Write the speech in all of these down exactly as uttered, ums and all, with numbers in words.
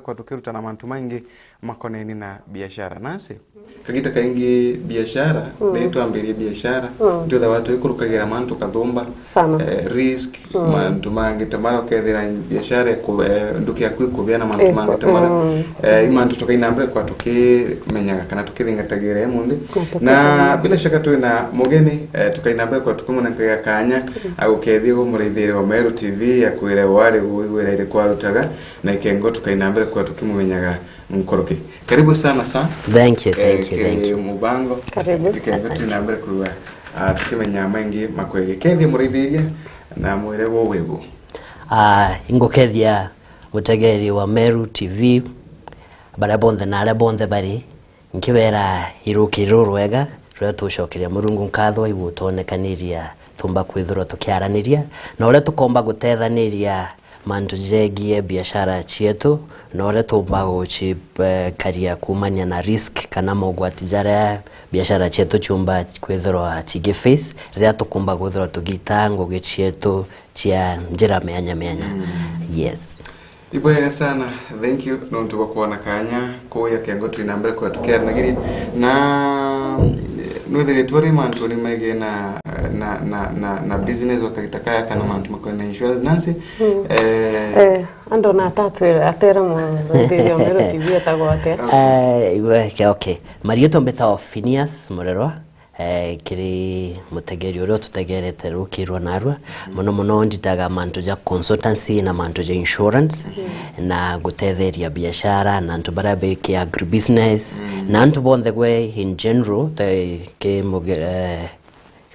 kwa tukirutana mantu maingi makoneni na biashara. Nancy, kagita kaingi biashara, mm, ni twambirie biashara, mm, twithawa twikurukagira mantu kathumba, sana, eh, risk, mm, mantu mangi ta mara ukethira biashara iku-, eh, nduki yaku ikubia na mantu, eh, mangi ta mara, mm, eh, i mantu tukaina mbere kwa tukimenyaga kana tukithingatagira imunthi. Na tukithingatagira. Na bila shaka twina mugeni, eh, tukaina mbere kwa tukimunenkaga kanya, mm, agukethia gumurithiria wa Meru T V, akwire wari gwira iriku arutaga, na ikengo tukaina mbere kwa tukimumenyaga nkuruki. Karibu sana, sir. Thank you, eh, thank you, kiri thank you. Mubango. Karibu. Tukengo, asante, tuina mbere kwa, ah, tukimenya maingi makwege. Kethia murithiria na mwire wo wigu. Ah, ingukethia mutegeri wa Meru T V, baria bonthe na aria bonthe bari, nkibera iruki ruru rwega, ruria tucokeria Murungu nkatho igutwonekaniria tumba kwithirwa tukiaraniria, na uria tukomba gutethaniria mantu jegie biashara cietu, na uria tumba gucikaria kumania na risk kana mogwati jaria biashara cietu ciumba kwithirwa cigiface riria tukumba kwithirwa tugita ngugi cietu cia njira mianya mianya. Mm. Yes. Ibwega sana, thank you nontu bwa kwona kanya kuya kengo twina mbere kwa tukiaranagiria. Na, eh, nwithiritwe ri mantu ni mege na, na, na, na, na business wa kagita kaya kana mantu makonene na insurance, Nancy? Mm. Eh, eh, ando na atatwira, atera muthithiria wa Meru T V etagwa atia? Okay. Eh, okay, okay. Marietwa mbitagwa Phineas Murerwa. Eh, kiri mutegeri uria ututegerete rukirwa narua, muno muno nditaga mantu ja consultancy na mantu ja insurance, mm, na gutetheria biashara na antu baria biki agribusiness, mm, na antu bonthe gwe in general, the, ki muge-, eh,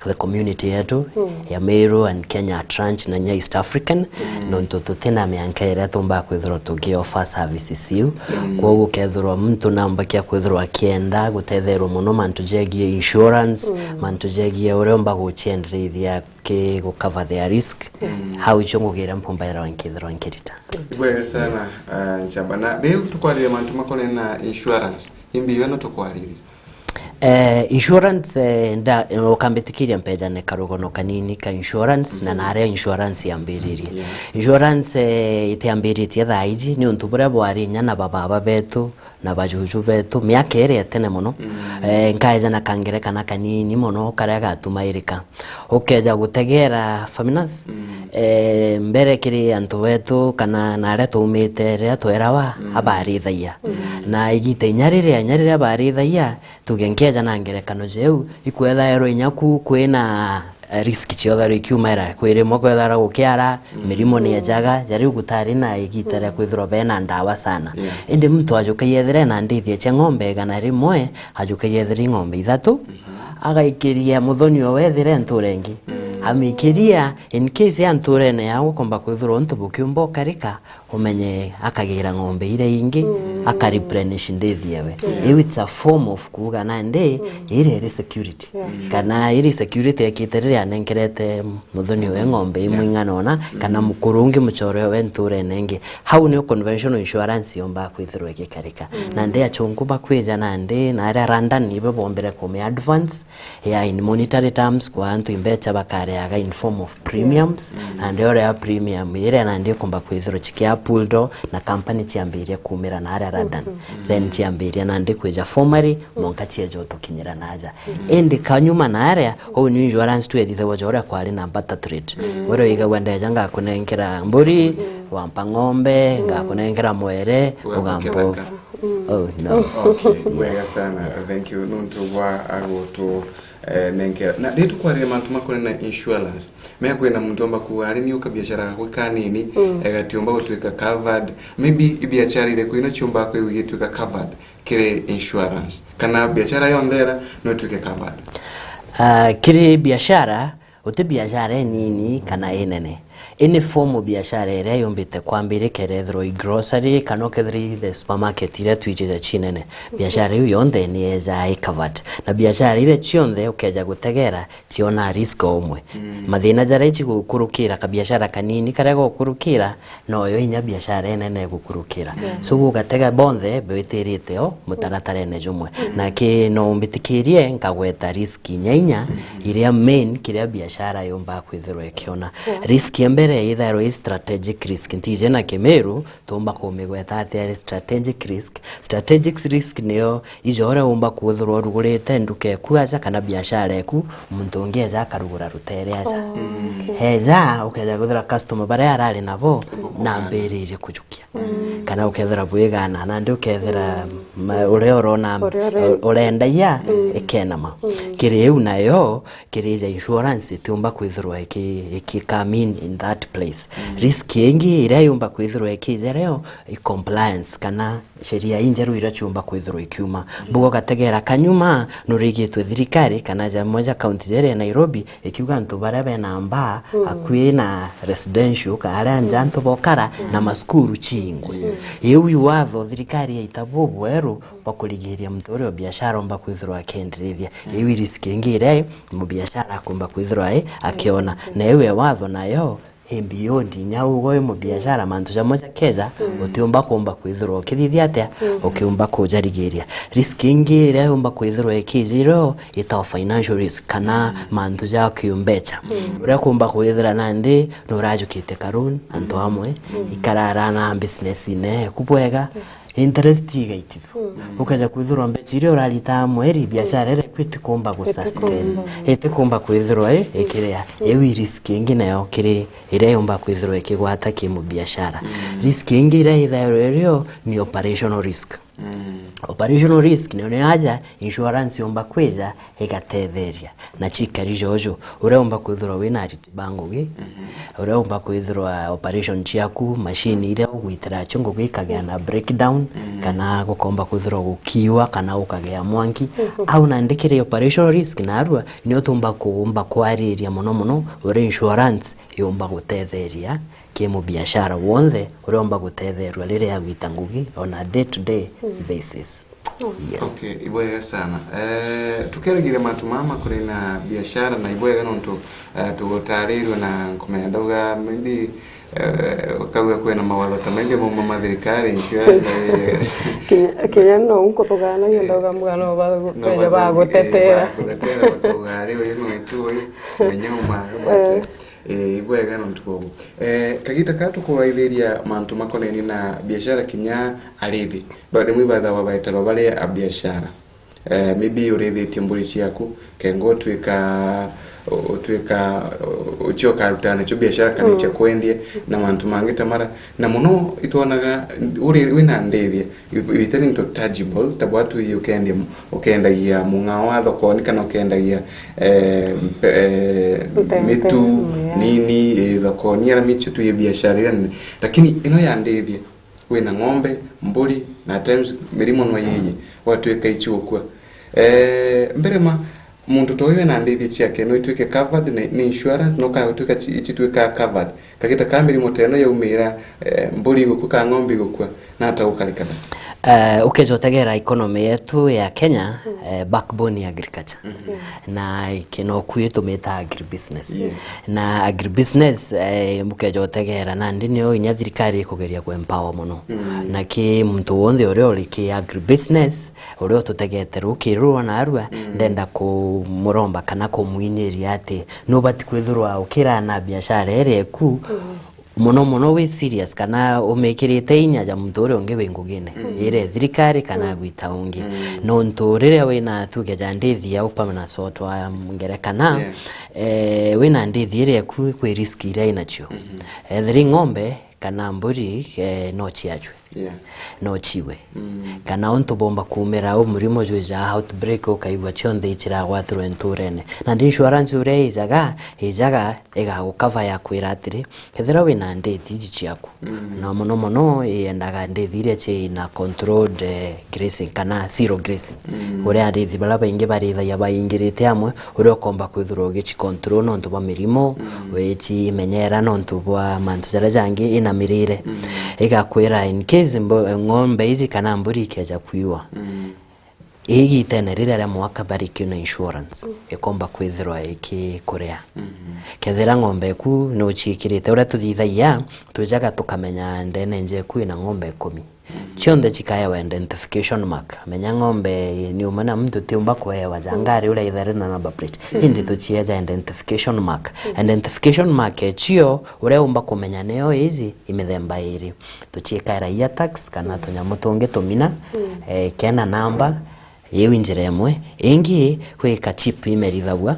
the community yetu, mm, ya Meru and Kenya at large na nya East African, mm, nontu tutina mianka iria tumba kwithirwa tuki offer services iu. Mm. Kwoguo kethirwa muntu nambakia kwithirwa akienda gutetherwa muno mantu jegie insurance, mm, mantu jegie uria umba gucienderithia ki gu cover their risk, mm, hau icio ngugira mpumba irawa nkithirwa nkirita. Ibwega sana, yes, ah, Nchamba. Na riu tukwariria mantu makonene na insurance, imbi iwe no tukwaririe? Eh, insurance, eh, nda-, ukambitikiria mpejane karugono kanini ka insurance, na, mhm, naria insurance yambiririe. Yeah. Insurance, eh, itiambiritie thaa iji, ni untu buria bwari inya na bababa betu na bajuju betu miaka iria tene muno. Mm. Eh, nkaeja na kangerekana kanini muno karia gatumairika. Ukeja gutegera Faminas, mm, eh, mbere kiri antu betu kana na aria twaumite riria twerawa, mm, abarithagia. Mm. Na igita inya riria, inya riria barithagia, tuge nkeja na ngerekano jeu, ikwethairwa inya ku kwina, eh, risk ciothe ikiumaira. Kwi rimwe kwethairwa gukiara, mm, mirimo ni ejaga, ja riu gutari na igita ria, mm, kwithirwa bena ndawa sana. Yeah. Indi muntu ajukagia ethira ena ndithia cia ng'ombe igana rimwe, ajukagia ethira i ng'ombe ithatu, mm, agaikiria muthoni o wethire ntura ingi. Mm. Amikiria, in case ya nturene yao gukomba kwithirwa untu bukiumba ukarika, umenye akagira ng'ombe iria ingi, mm, aka replenish ndithi ewe. Yeah. Iu it's a form of kuuga nandi, mm, iria iri security. Yeah. Mm. Kana iri security ekite riria anenkerete muthoni we ng'ombe imwe, yeah, ing'ana ona, kana, mm, mukuru ungi muchore we nturene ingi. Hau niyo conventional insurance yomba kwithirwa igikarika. Mm. Nandi achunku bakwija nandi, na aria London ibo bombire kumi advance, ya in monetary terms kwa antu imbecha bakareaga in form of premiums, mm, mm, and uria premium iria nandi ikumba kwithirwa chikia pulled na company chiambiria kumira na aria London. Mm-hmm. Then chiambiria nandi kwija formally, mwanka chieja utukinyira naja. Mm-hmm. Indi kanyuma na aria, ou ni insurance tu ethithagwa ja uria kwari na barter trade. Mm-hmm. Uria uigagwa ndeja ngakunenkera mburi, mm-hmm, wampa ng'ombe, mm-hmm, ngakunenkera mwere, ugampa ugampa uga. Mm. Oh, no. Okay, wega sana. Thank you. Nuntu bwa agutu, eh, nenkera. Na riu tukwarire mantu makonene na insurance. Mea kwina muntu omba kuuga ari ni uka biashara gakwe kanini, mm, egatiumba gutuika covered. Maybe ibiashara iriku ino ciumba kwi gituika covered kiri insurance. Kana biashara yonthe ira no ituike covered. Ah, kiri biashara, guti biashara inini kana inene. Any form biashara iria yumbite kwambirika, irethirwa i grocery, kana ukethira i the supermarket iria twijite cinene. Biashara iu yonthe ni eja i covered. Na biashara iria cionthe ukeja gutegera, ciona risk o umwe. Mm. Mathina jaria icigukurukira, kabiashara kanini karia gukurukira, noyo inya biashara inene igukurukira. Yeah. So, gugatega bonthe bwitirite o mutaratarene jumwe. Mm. Naki no umbitikirie nkagweta risk inya inya, mm, iria main kiria biashara yumba kwithirwa ikiona. Yeah. Risk Mbere ithairwa i strategic risk, ntiji na Kimiru, tuumba kumigweta atia ari strategic risk? Strategic risk niyo ijo uria umba kwithirwa urugurite nduka eku aja kana biashara eku, muntu ungi eja akarugura rutere aja. Oh, okay. Eja, ukeja kwithira customer baria arari nabo nambiririe kujukia. Kana ukethira bwigana, nandi ukethira ma-, uria urona, uria ure- urendagia, ikenama. Kiri iu nayo, kiri ja insurance itiumba kwithirwa iki, iki come in, in that place. Risk ingi iria yumba kwithirwa ikija rio i compliance, kana sheria injeru iria ciumba kwithirwa ikiuma. Mbuga ugategera kanyuma, nurigitwe thirikari, kana jamwe ja kaunti jeri ya Nairobi, ikiuga antu baria bena mbaa akui na residential, ka aria nja antu bokara, na masukuru ciingwe. Iu i watho thirikari yaita bubweru bwa kurigiria muntu uria o biashara omba kwithirwa akienderethia. Iu i risk ingi iria i mubiashara akumba kwithirwa i akiona. Na iu e watho nayo i beyond inya ugo i mubiashara, mantu jamwe jakeja, utiumba kumba kwithirwa ukithithia atia, ukiumba kujarigiria. Risk ingi iria yumba kwithirwa ikijiro itao financial risk, kana mantu ja kiumbecha. Uria kumba kwithira nandi nurajukite ka loan antu amwe, ikarara na business ine eku bwega, interest igaitithua. Ukeja kwithirwa mbecha iria urarita mweri, biashara iria eku itikumba gu sustain. Itikumba kwithirwa i, ikiria. Iu i risk ingi nayo kiri iria yumba kwithirwa ikigwata ki mubiashara. Risk ingi iria ithairwa irio ni operational risk. Operational risk niyo ni aja insurance yumba kwija igatetheria. Na cikari jojo, uria umba kwithirwa wina ariti ba ngugi, uria umba kwithirwa operation ciaku, machine iria ugwitira cio ngugi ikagea na breakdown, kana gukomba kwithirwa gukiwa, kana gukagea mwanki. Au nandi kiri operational risk narua, nio tumba kuumba kwariria mono mono uria insurance yumba gutetheria ki mubiashara wonthe uria umba gutetherua riria agwita ngugi on a day to day basis. Yes. Okay, ibwega sana. Eh, tukeragira mantu mama kuri na biashara na ibwega nontu, eh, tugutarirwe na nkumenya ndauga maybe, eh, ukauga kwina mawatho ta maybe mauma ma thirikari, insurance na we- Kinya, kinya no nkuthuganagia ndauga mugano ba- No, kwenya ba- bagutetera. Eh, bagutetera, bakauga ari uyu mwitu uyu, menya uma, Eh. Eh, ibwega nontu bogu. Eh, kagita ka tukuraithiria mantu makonenie na biashara kinya arithi. Ba-, rimwe ibathawa baeterwa bari a biashara. Eh, maybe urithitie mburi ciaku, kenga utwika, utwika, ucio ukarutana nacio biashara kana icia kwendia na mantu mangi ta mara. Na mono itwonaga uri, wina ndithia, it is into tangible, ta bwatu ii ukendia mu-, ukendagia mung'ao wa thokoni kana ukendagia, eh, mpe-, eh, Mpe-, mitu mpe-, yeah. nini, eh, thokoni, ara michu tu ye biashara ira nene. Lakini ino ya ndithia, wina ng'ombe, mburi, na at times mirimo no yiye, watwika ichi gukua. Eh, mbere ma, muntu ta uyu ena ndithia ciake no itwike covered ni, ni insurance, no ka gutwika chi-, ichi twika covered. Kagita ka mirimo ta ino yaumira, eh, mburi igukua kana ng'ombe igukua, nata gukarikana? Eh, ukeja utegera economy yetu ya Kenya, eh, backbone ya agriculture. Na iki no kwi tumita agribusiness. Yes. Na agribusiness, eh, mukeja utegera nandi nio inya thirikari ikugeria ku empower mono. Na ki muntu wonthe uria uri ki agribusiness, uria ututegete rukiri ruru narua, ndenda kumuromba kana kumwinyiria ati nubati kwithirwa ukira na biashara iria eku, mono mono wi serious kana umikirite inya ja muntu uria ungi wi ngugine, ire thirikari kana gwita ungi. Nontu riria wina tuge ja ndithi ya upama na sotwa ngerekana, Yeah. eh, wina ndithi iria eku kwi risk iria inacio. Ethiri ng'ombe kana mburi, eh, no ciachwe. Yeah. No chiwe. Kana untu bomba kumira u murimo jwija outbreak ukaigua chionthe ichiragwatirwe nturene. Na ndi insurance uria ijaga, ijaga igagukava ya kwira atiri, kethira wina ndithi iji chiaku. Na mono mono iendaga ndithi iria china controlled, eh, grazing kana zero grazing. Uria arithi baria baingi barithagia baingirite amwe, uria ukomba kwithirwa ugichi control nontu bwa mirimo, wichimenyera nontu bwa mantu jaria jangi ina mirire. Igakwira in case mbo-, ng'ombe iji kana mburi ikeja kwiwa. Igitene riria ria mwaka bari kiuna insurance, ikomba kwithirwa ikikuria. Kethira ng'ombe eku nuchiikirite, uria tuthithagia, twijaga tukamenya ndene njeku ina ng'ombe ikumi. Cionthe cikaewa identification mark. Menya ng'ombe ni umwe na muntu tiumba kuewa jangari uria ithari na number plate. Indi tucieja identification mark. Identification mark ecio uria umba kumenya nio iji i mithemba iri. Tuciikaira ear tags kana tunyamu tungi tumina, eh, kena namba, iu i njira imwe. Ingi, kwi ka chip imerithagua,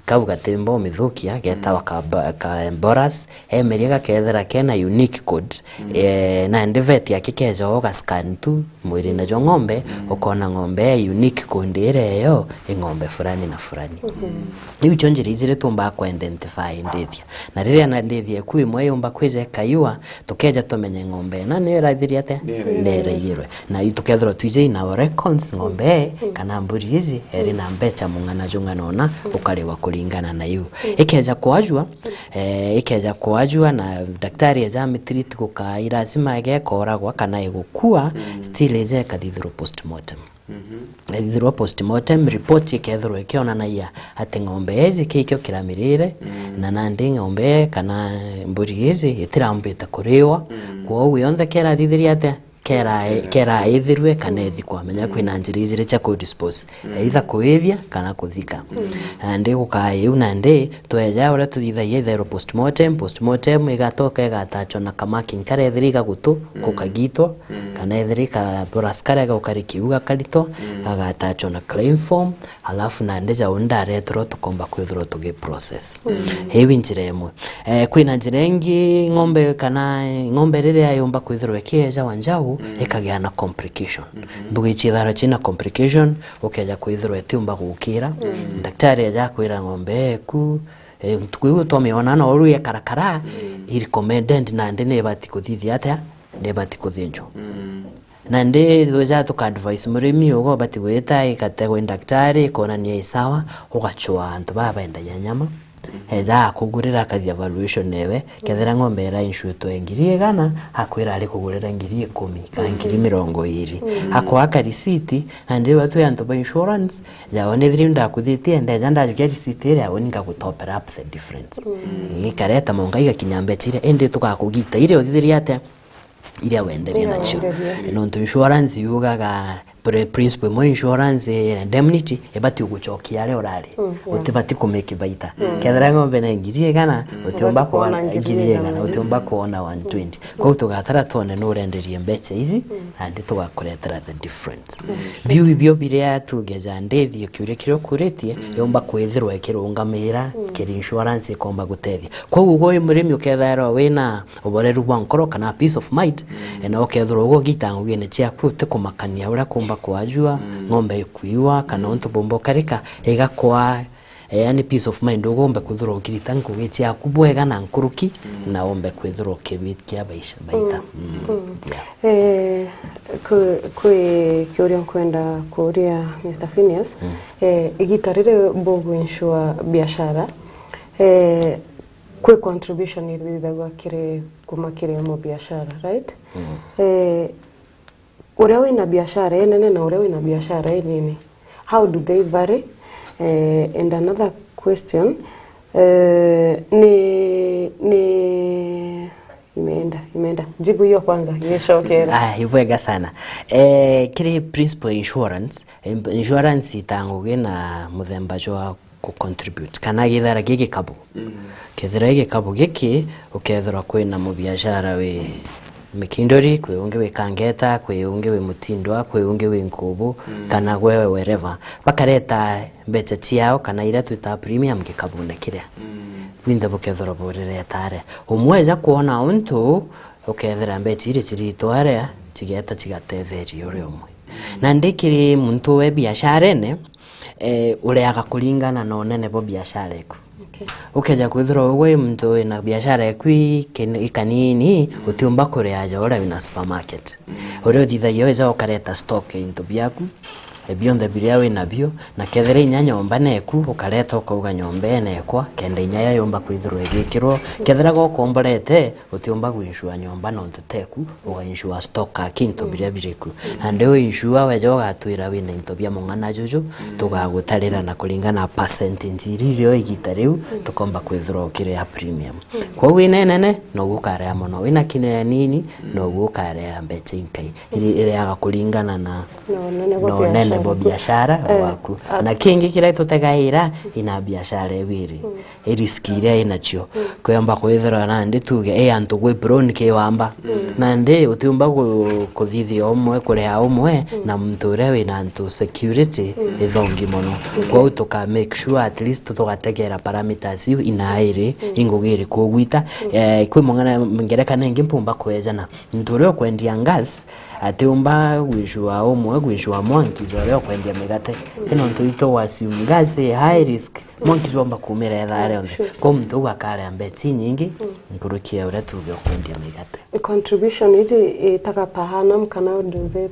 kau gatimba umithukia, getawa ka ba-, ka Boras, emeria gakethira kena unique code. Eh, nandi veti yake keja uga scan tu mwirine jwa ng'ombe, ukona ng'ombe e unique code iria eyo i ng'ombe fulani na fulani. Iu cio njira ijiri tumbaa ku identify ndithia. Na riria na ndithia eku imwe yumba kwija ikaiwa, tukeja tumenye ng'ombe ina ni iraithirie atia? Ni iraiyirwe. Na i tukethirwa twiji in our records ng'ombe ii kana mburi iji eri na mbecha mung'ana jung'ana una ukariwa kuringana na iu. Ikeja kwajua, eh, ikeja kwajua na daktari eja amitreat gukai lazima ege ikoragwa kana igukua, still ije ikathithirwa postmortem. Ethirwa postmortem report ikethirwa ikionanagia ati ng'ombe iji kikio kiramirire, na nandi ng'ombe kana mburi iji itirambite kuriwa. Kwou yonthe kerathithirie atia? Kera-, keraithirwe kana ithikwa. Menya kwina njira ijiri cia ku dispose. Either kuithia kana kuthika. Nandi gukaa iu nandi tweja uria tuthithagia itherwa postmortem, postmortem igatoka igatachwa na ka marking karia ethira igagutu, gukagitwa, kana ethira ika Boras karia gaukari kiu gakaritwa, gagatachwa na claim form, alafu nandi jau ndareterwa tukomba kwithirwa tugi process. Iu i njira imwe. Eh, kwina njira ingi ng'ombe kana ng'ombe riria yumba kwithirwa ikieja wa njau, ikagia na complication. Mbuga ici ithara cina complication, ukeja kwithirwa itiumba gukira. Daktari eja akwira ng'ombe eku, eh, ntuku iu twamiona na uru yekarakara, i recommended nandi ni ibati kuthithia atia? Ni ibati kuthinjwa. Nandi tweja tuka advise murimi uga ubati gwita ikategwa i daktari, ikonania i sawa, ugachwa antu baa bendagia nyama. Eja akugurira akathia valuation ewe, kethira ng'ombe ira insuretwe ngiri igana, akwira ari kugurira ngiri ikumi, kana ngiri mirongo iri. Akwaa ka receipt, nandi riu twi antu ba insurance, ja wonethiri ndakuthitie, ndeja ndajukia receipt iria, uni ngagutopera up the difference. Ikareta monga igakinya mbecha iria, indi tugakugita iria uthithirie atia? Iria wenderie nacio. Nontu insurance yugaga, pri-, principle imwe insurance, indemnity, ibati gucokia aria urari. Utibati kumake baita. Kethira ng'ombe ni ngiri igana, utiumba kuona ngiri igana, utiumba kuona one twenty. Kwou tugatara twone nurenderie mbecha ici, nandi tugakuretera the difference. Biu ibio biria tugeja ndithio kiuria kiria ukuritie, yomba kwithirwa ikirungamira, kiri insurance ikomba gutethia. Kwou ugo wi murimi ukethairwa wina uboreru bwa nkoro kana peace of mind, na ukethirwa ugugita ngugine ciaku utikumakania uria kumba kwajua, ng'ombe ikuiwa, kana untu bumba ukarika, igakwa, eh, yani peace of mind, ugombe kwithirwa ukirita ngugi ciaku bwega na nkuruki, na umbe kwithirwa ukibikia baisha, baita. Yeah. Eh, kwi, kwi kiuria nkwenda kuuria Mister Phineas. Eh, igita riri bugu insure biashara, eh, kwi contribution irithagwa kiri, kuma kiri mubiashara, right? Eh, uria wina biashara inene na uria wina biashara inini, how do they vary? Eh, and another question, eh, ni, ni, imeenda, imeenda. Jibu hiyo kwanza, gicokera. Ah, ibwega sana. Eh, kiri principal insurance, em-, insurance itangugi na muthemba jwa ku contribute, kana githara gi gikabu. Kethira i gikabu giki, ukethirwa kwina mubiashara wi Mikindori, kwi ungi wi Kangeta, kwi ungi wi Mutindwa, kwi ungi wi Nkubu, kana gwe wherever. Bakareta mbecha ciao, kana iria twitaga premium gikabune kiria. Bwinthe bukethirwa burireta aria. Umwe eja kwona untu, ukethira mbecha iria ciritwa aria, cigeta cigatetheria uria umwe. Na ndi kiri muntu we biasharene, eh, ureaga kuringana na unene bwa biashara eku. Okay. Ukeja kwithirwa ugwe muntu wina biashara eku ikin-, ikanini, utiumba kurea ja uria wina supermarket. Uria uthithagia wija ukareta stock ya into biaku, E, bionthe biria wi nabio, na kethira inya nyomba neku, ukareta ukauga, "Nyomba ii neekwa," kenda inya yo yumba kwithirwa igikirwo. Kethira gokomborete, utiumba gwinshua nyomba nontu teku, ugainshua stock aki into biria biri ku. Nandi uinshua weja ugatwira wina into bia mung'ana juju, tugagutarira na kuringana na percentage iria iri o igita riu, tukomba kwithirwa ukiria premium. Kwou wina inene, noguo ukaria mono. Wina kinene nini, noguo ukaria mbecha inkai. Iri-, iriaga kuringana na Na unene bwa na unene biashara bwa bwaku. Eh, biashara a- Na kingi kiria tutegaira, ina biashara ibiri. I risk iria inacio. Kwiyomba kwithirwa nandi tuge, i antu gwi prone ki wamba. Nandi utiumba ku-, kuthithia umwe, kuria umwe, na muntu uria wina antu security ithongi mono. Kwou tuka make sure at least tugategera parameters iu inairi, ingugi iriku ugwita. Eh, kwi mung'ana ngerekano ingi mpumba kwejana. Muntu uria ukwendia gas, atiumba gwinshua umwe, gwinshua mwanki ja uria ukwendia migate. Ni nontu itu wa assume gas i high risk, mwanki jwomba kumira ithaa rionthe. Sure. Kwou muntu uu akaria mbecha inyingi, nkuruki ya uria tuge ukwendia migate. Contribution iji itaga per annum kana how does it,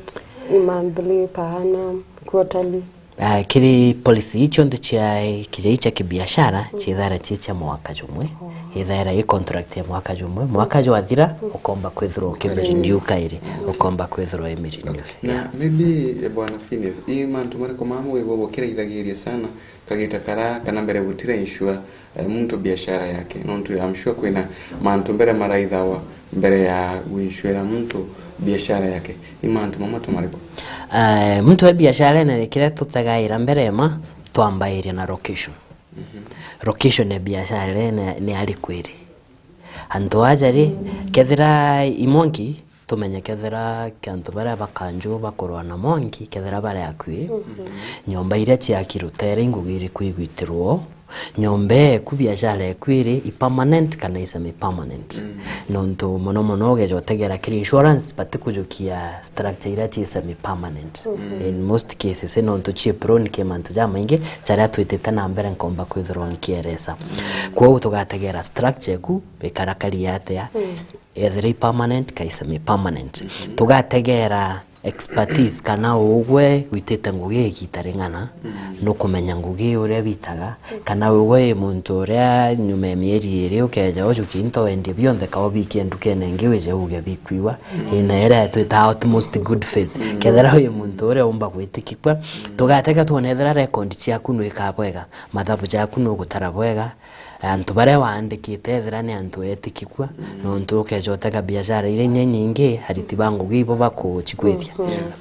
monthly, per annum, quarterly? Ah, kiri policy ii cionthe cia kijai cia kibiashara, ciithaira ci cia mwaka jumwe. Ithaira i contract ya mwaka jumwe. Mwaka jwathira, ukomba kwithirwa ukimirenew kairi. Ukomba kwithirwa imirenew. Na maybe, eh, Bwana Phineas, i mantu mariku mamu wigua gukiraithagiria sana kagita kara kana mbere gutira insure, eh, muntu biashara yake? Nontu I'm sure kwina mantu mbere maraithawa mbere ya gwinsurera muntu biashara yake. Ni mantu mamwe tu mariku? Eh, muntu e biasharene, kiria tutegaira mbere ma, twambairia na location. Location ya biasharene ni ariku iri? Antu aja ri, kethira i mwanki, tumenye kethira antu baria bakanju bakurwa na mwanki, kethira bari akui, nyomba iria ciaki rutere, ingugi iriku igwitirwo? Nyomba eku, biashara eku iri i permanent kana i semi permanent? Nontu mono mono ugeja utegera kiri insurance, batikujukia structure iria ci semi permanent. In most cases, nontu ci prone ki mantu jamaingi jaria twitite na mbere nkomba kwithirwa nkieresa. Kwou tugategera structure eku ikarakari atia, ethira i permanent kai semi permanent. Tugategera expertise kana ugwe witite ngugi igita ring'ana, nukumenya ngugi uria bitaga, kana ugwe i muntu uria nyuma ya mieri iri ukeja ujukie into wendie bionthe, ka ubikie ndukene ingi wije uge bikwiwa. Ina iria twitaga utmost good faith. Kethira wi muntu uria umba gwitikikua, tugatega twone ethira record ciaku nwika bwega, mathabu jaku nugutara bwega, antu baria waandikite ethira ni antu etikikua, nontu ukeja utega biashara iria inya inyingi, ariti ba ngugi ibo bakucikwithia.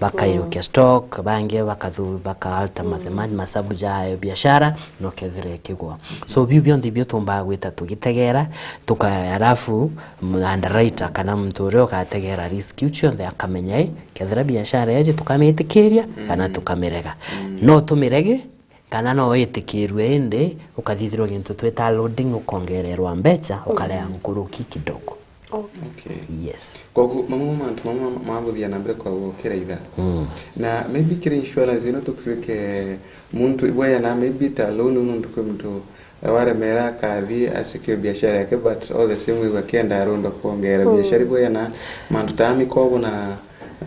Bakairukia stock, bangi bakathu-, bakaalter mathema-, masabu ja biashara, na ukethira ikigwa. So, biu bionthe ibio tuumbaga gwita tugitegera, tuka-, alafu, m-, underwriter kana muntu uria ugategera risk iu cionthe akamenya, i, kethira biashara iji tukamitikiria kana tukamirega. No tumirege, kana no itikirue, indi ukathithirwa gintu twita loading, ukongererwa mbecha, ukaria nkuruki kidogo. Okay. Yes. Kogu mamwe ma mantu mamwe ma, ma guthia na mbere kwa gukira itha. Na maybe kiri insurance ino tukirike muntu ibwaya na maybe ta loan unu nduke muntu, eh, waremera akathi acikio biashara yake, but all the same we akienda arondo kuongera biashara ibwaya na mantu ta mikobo na,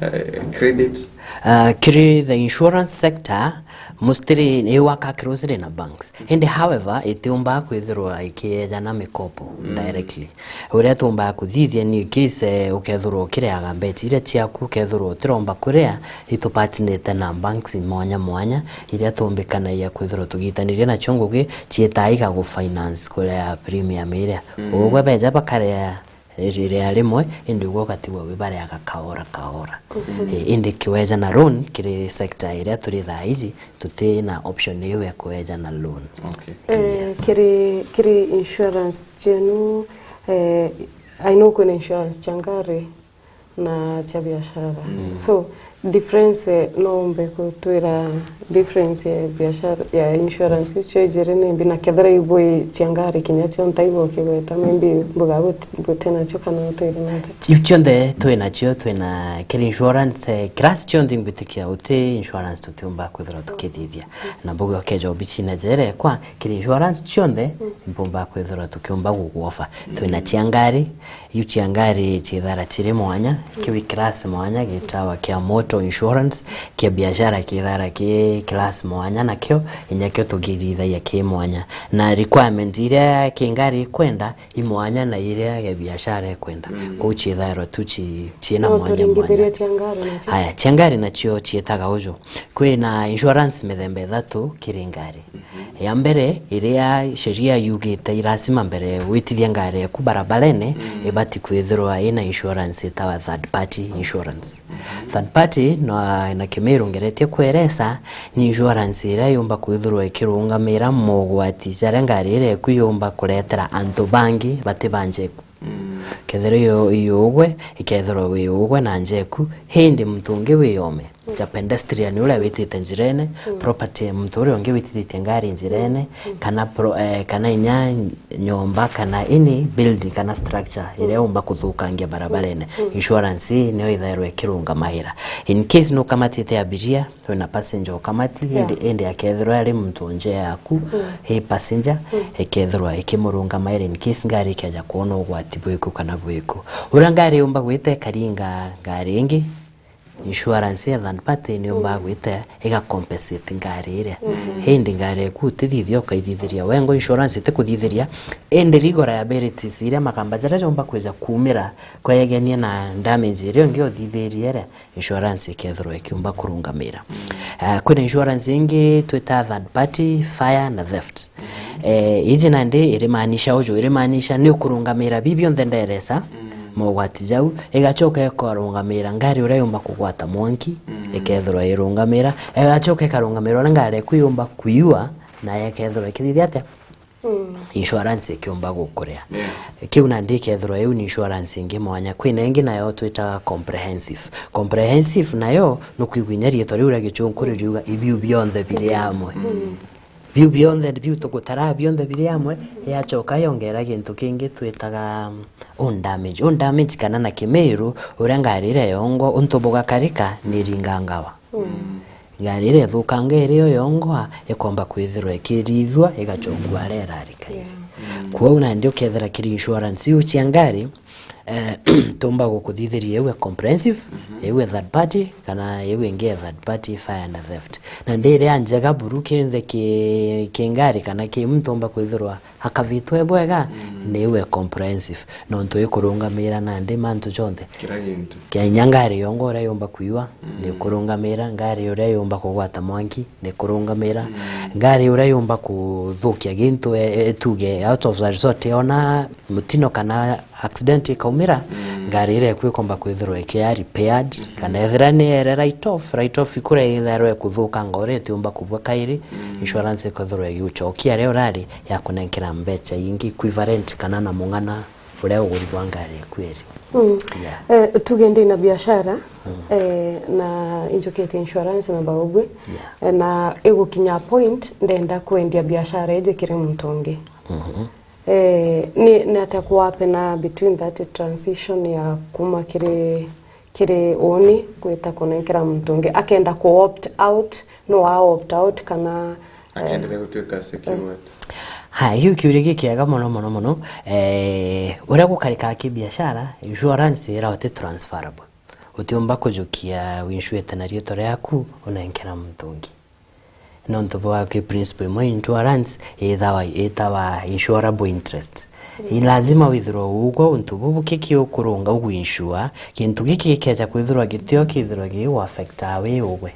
eh, credit. Uh, kiri the insurance sector, mostly ni waka closely na banks. Indi, however, itiumbaga kwithirwa ikiejana mikopo directly. Uria tuumbaga kuthithia ni in case, eh, ukethirwa ukiriaga mbecha iria ciaku, ukethirwa utiromba kuria, itupartnerite na banks mwanya mwanya, iria tumbikanagia kwithirwa tugitanirie nacio ngugi, cietaga igagufinance kuria premium iria. Ugwe beja bakaria ri-, ria rimwe, indi ugwe ugatigwa wi bariaga kaora kaora. Eh, indi kiweja na loan kiri sector iria turi thaa iji, tuti na option iu ya kuweja na loan. Okay. Eh, kiri, kiri insurance cienu, eh, I know kwina insurance cia ngari na cia biashara. So, difference, eh, no umbe kutwira difference ya biashara, ya insurance icio ijiri ni mbi, na kethira ibwi cia ngari kinya cio ntaibo ukigweta, maybe mbuga buti-, buti nacio kana utwire nata? Iu cionthe twi nacio, twina kiri insurance, eh, class cionthe imbitikia uti insurance tutiumba kwithirwa tukithithia. Na mbuga ukeja obicine jere kwa, kiri insurance cionthe, mpumba kwithirwa tukiumba guguofa. Twina cia ngari, iu cia ngari ciithara ciri mwanya, kiwi class mwanya, gitawa kia motor, to insurance, kia biashara kithara ki class mwanya nakio, inya kio tugithithagia ki mwanya. Na requirement iria ki ngari ikwenda, i mwanya na iria ya biashara ikwenda. Mm. Kou ciithairwa tu ci-, ciina mwanya mwanya. Cia ngari nacio? Aya, cia ngari nacio ciitaga uju. Kwina insurance mithemba ithatu kiri ngari. Mhm. Ya mbere, iria sheria yugite i lazima mbere witithia ngari yaku barabarene, mm, ibati kwithirwa ina insurance itawa third party insurance. Third party, no, na Kimiru ngeretie kweresa, ni insurance iria yumba kwithirwa ikirungamira mogwati jaria ngari iria eku yumba kuretera antu bangi bati ba nja eku. Mm. Kethira iyo, iyo ugwe, ikethirwa wi ugwe na nja eku, hindi muntu ungi wi ome. Mm. Ja pedestrian uria witite njirene, mm, property ya muntu uria ungi witithitie ngari njirene, mm, mm, kana pro-, eh, kana inya nyomba, kana any building, kana structure iria, mm, umba kuthukangia barabarene. Mm. Insurance ii nio ithairwa ikirungamaira. In case nukamatite abiria, wina passenger ukamati, yeah, indi, indi akethirwa ari muntu nje yaku, mm, hi passenger, mm, ikethirwa ikimurungamaira in case ngari ikeja kwona ugwati bwiku kana bwiku. Uria ngari yumba gwita ikaringa ngari ingi, insurance ya third party ni yumba, mm, gwita iga compensate ngari iria. Mm. Hindi ngari eku utithithia ukaithithiria wengo, insurance itikuthithiria, indi legal liabilities iria, magamba jaria jomba kwija kumira kwegenia na damage iria ungi uthithirie iria, insurance ikethirwa ikiumba kurungamira. Mm. Eh, kwina insurance ingi twita third party, fire na theft. Mm. Eh, iji nandi irimaanisha uju, irimaanisha ni ukurungamira bi bionthe nderesa, mm, mogwati jau, igacoka ikarungamira ngari uria yumba kugwata mwanki, mm, ikethirwa irungamira, igacoka ikarungamira uria ngari eku yumba kuiwa, na ikethirwa ikithithia atia? Mm. Insurance ikiumba gukuria. Yeah. Kiu nandi ikethirwa iu ni insurance ingi mwanya. Kwina ingi nayo twitaga comprehensive. Comprehensive nayo nukwigua inya riitwa riu ria gicunkuri riuga ibiu bionthe biri amwe. Mm. Biu bionthe, biu tugutara bionthe biri amwe, yacoka yongera gintu kingi twitaga, um, own damage. Own damage kana na Kimiru, uria ngari iria yongwa untu bugakarika ni iringangawa. Mm. Ngari iria ithukanga iri yo yongwa ikomba kwithirwa ikirithua igacokua aria irarikaire. Yeah. Mm. Kwou nandi ukethira kiri insurance iu cia ngari, eh, tumba gukuthithiria iu ya comprehensive, mhm, iu ya third party, kana iu ingi ya third party, fire na theft. Na ndi iria njega buru kinthe ki, ki ngari kana ki muntu umba kwithirwa akavitwe bwega, mm, ni iu ya comprehensive. Nontu ikurungamira nandi mantu jonthe. Kira gintu. Kinya ngari yongo uria yumba kuiwa, mm, ni kurungamira, ngari uria yumba kugwata mwanki, ni kurungamira, mm, ngari uria yumba kuthukia gintu, e, e, tuge out of the result, yona mutino kana accident ikaumira, mm, ngari iria iku ikomba kwithirwa ikia repaired, mhm, kana ethira ni ere write off, write off ikuria ithairwa ikuthukanga uria itiumba kubua kairi, mm, insurance ikethirwa igucokia aria urari ya kunenkera mbecha ingi equivalent kana na mung'ana uria uguri bwa ngari eku iri. Mm. Yeah. Eh, tuge ndi na biashara, mm, eh, na injukitie insurance na baugwe, yeah, eh, na igukinya point ndenda kwendia biashara iji kiri muntu ungi. Mhm. Eh, ni, ni atia kuapena between that transition ya kuma kiri, kiri uni gwita kunenkera muntu ungi? Akenda ku opt out, no a opt out kana, eh, akenderea gutuika secured? Haya, kiu kiuria gikiega mono, mono, mono. Eh, uria gukarikaga ki biashara, insurance ira uti transferable. Utiumba kujukia winsurite na riitwa riaku unenkera muntu ungi. Nontu bwa ki principle imwe insurance ithawa, itawa insurable interest. Mm. Ni lazima withirwe ugwe untu bubu kiki ukurunga ugu insure, kintu giki gikeja kwithirwa gitio kithirwa gigu affecta wi ugwe.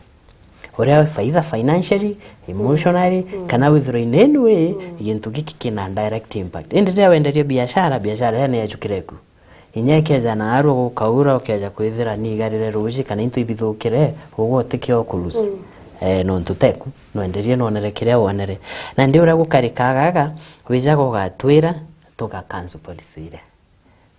Uria faida financially, emotionally, mm, kana withirwe in any way, mm, gintu giki kina direct impact. Indi riria wenderia biashara, biashara ya ni yajukire ku. Inya ikeja na arua gukaura, ukeja kwithira ni igarire ruuji kana into ibithukire, ugwe utikio ku lose. Mm. Eh, nontu teku, nwenderie nonere kiria wonere. Na ndi uria gukarikaga aga, wijaga ugatwira, tuga cancel policy iria.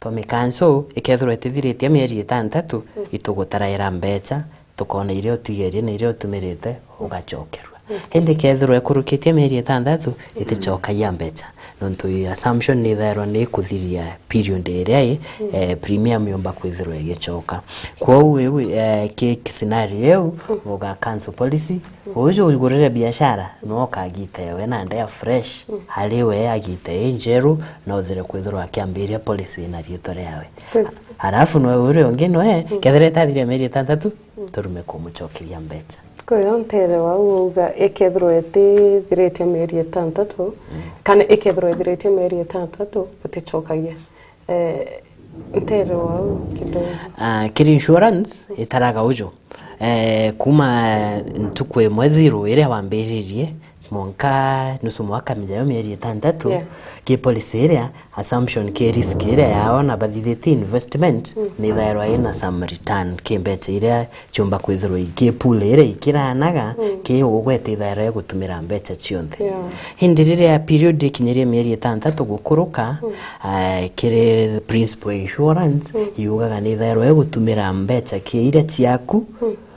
Twami cancel, ikethirwa itithiritie mieri itantatu, mm, itugutaraira mbecha, tukona iria utigerie na iria utumirite, ugacokerua. Indi kethirwa ikurukitie mieri itantatu, iticokagia mbecha. Nontu i assumption ni ithairwa ni ikuthiria period iria i, eh, premium yumba kwithirwa igicoka. Kwou iu, eh, ki, ki scenario iu, uga cancel policy, uju ugurire biashara, no ukagita ewe na ndea fresh, hari we agite i njeru, na uthire kwithirwa akiambiria policy na riitwa riawe. Kwi-, Arafu noe uria ungi noe, kethira itathire mieri itantatu, turume kumucokeria mbeca. Kwa hiyo nteere wau wauga, ikethirwa itithiritie mieri itantatu, kana ikethirwa ithiritie mieri itantatu, uticokagia. Eh, nteere wau kidogo. Ah, kiri insurance, itaraga uju. Eh, kuma ntuku imwe zero iria wambiririe, mwanka nusu mwaka, mijayo mieri itantatu, Yeah. ki policy iria, assumption ki risk iria yao na bathithitie investment, ni ithairwa ina some return ki mbeca iria ciumba kwithirwa iki pool iria ikiranaga, ki ugwete ithairwa igutumira mbeca cionthe. Yeah. Hindi riria period ikinyirie mieri itantatu gukuruka, ah, kiri principal insurance, yugaga ni ithairwa igutumira mbeca ki iria ciaku,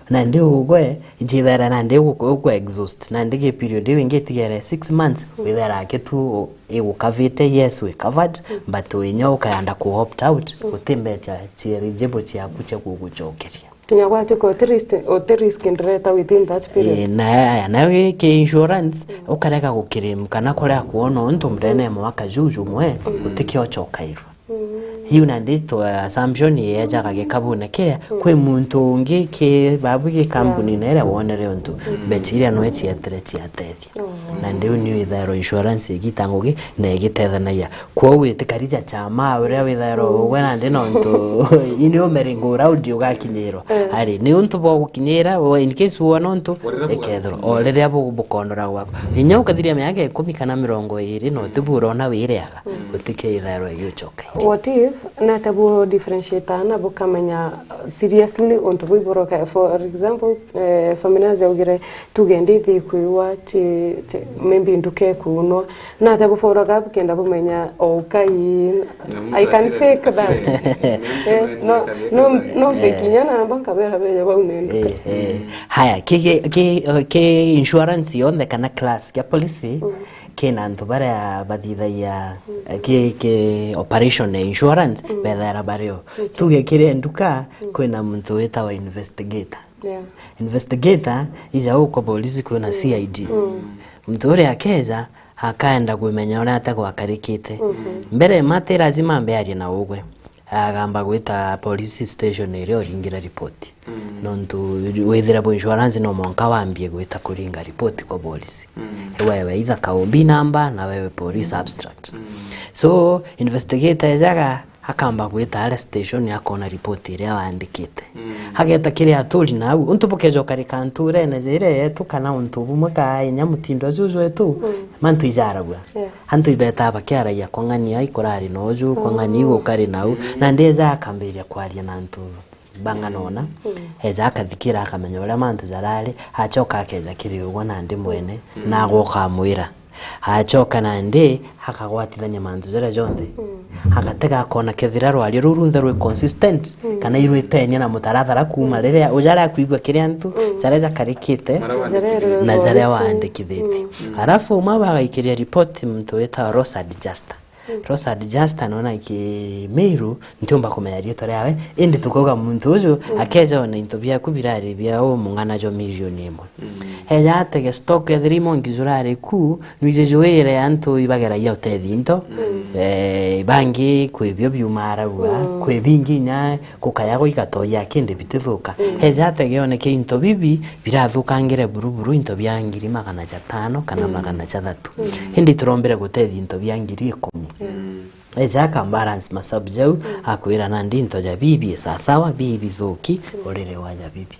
nandi ugwe, njithaira nandi ugu-, ugwe exhaust, nandi gi period iu ingi itigere six months, withaira akitu igukavite, yes, we covered, but winya ukayanda ku opt out, guti mbeca ci eligible ciaku cia kugucokeria. Kinya gwatuika uti risk, uti risk ndireta within that period. Eh, na, na wi ki insurance, ukarega gukirem kana kuria kuona untu mrene mwaka juju mwe, utikiocokairwa. Iu nandi tu assumption yejaga gikabune kiria, kwi muntu ungi ki babu gi kambuni na iria wonere untu mbeca iria nwe cietire ciatethia. Na ndiu niu ithairwa insurance igita ngugi na igitethanagia. Kwou itikari ja chama uria withairwa ugwe nandi nontu ini umeringura undi ugakinyirwa. Ari, ni untu bwa gukinyira, in case wona untu, ikethirwa o riria bu-, bukonora gwaku. Inya ukathiria miaka ikumi kana mirongo iri na utibura ona wiriaga, utikeithairwa igiucoka. What if, nate bu differentiate na bukamenya seriously untu bui buroka? For example, eh, Famina augire, tuge ndithi kwiwa, ti, ti, maybe nduke kunwa. Nate bu follow up kenda bumenya, okay, I can fake that. Eh, no, no, no, fake nya namba nkabera beja bau ni nduka. Eh, eh. Haya, ki, ki, ki, ki insurance yonthe kana class kia policy, kina antu baria bathithagia, eh, ki, ki operation ya insurance, bethaira bario. Tuge kiri nduka, kwina muntu witawa investigator. Yeah. Investigator, ija uko polisi kwina C I D. Muntu uria akeja, akaenda kumenya uria ate gwakarikite. Mbere ma ti lazima ambe arie na ugwe. Agamba gwita police station iria uringira ripoti. Nontu withira bu insurance no mwanka wambie gwita kuringa ripoti kwa polisi. Wewe either ka O B number na wewe police abstract. So, investigator ejaga, akamba gwita aria station akona ripoti iria waandikite. Ageta kiria aturi nau, untu bukeja ukarika nturene jiria yetu kana untu bumwe ka inya mutindo juju wetu, mantu ijaragua. Yeah. Antu ibetaa bakiaragia kwa ng'ani ai kurari na uju, kwa ng'ani igukari nau, na ndieja akambiria kwaria na antu bang'ana ona. Eja akathikira akamenya uria mantu jarari, acoka akeja kiri ugwe nandi mwene, na agoka amwira. Acoka nandi akagwatithania mantu jaria jonthe. Agatega akona kethira rwaria ruu runthe rwi consistent, kana irwitenia na mutaratara kuuma riria ujaria akwigua kiri antu jaria jakarikite na jaria waandikithitie. Alafu umwe bagaikiria ripoti muntu witawa Rosard Juster. Rosard Juster nona ki Meru, ntiumba kumenya riitwa riawe, indi tukauga muntu uju akeja ona into biaku birari bia umung'ana jwa milioni imwe. Eja atege stock ya three monkeys urari ku, nwiji jwire antu ibageragia utethi into. Eh, bangi kwi bio biumaragua, kwi bingi inya gukaya gwa igatoya kindi bitithuka. Eja atege one ki into bibi birathukangire buru buru into bia ngiri magana jatano kana magana jathatu. Indi turombire gutethi into bia ngiri ikumi. Eja aka balance masabu jau, akwira nandi into ja bibi sasawa, bibi thuki, urire wa ja bibi.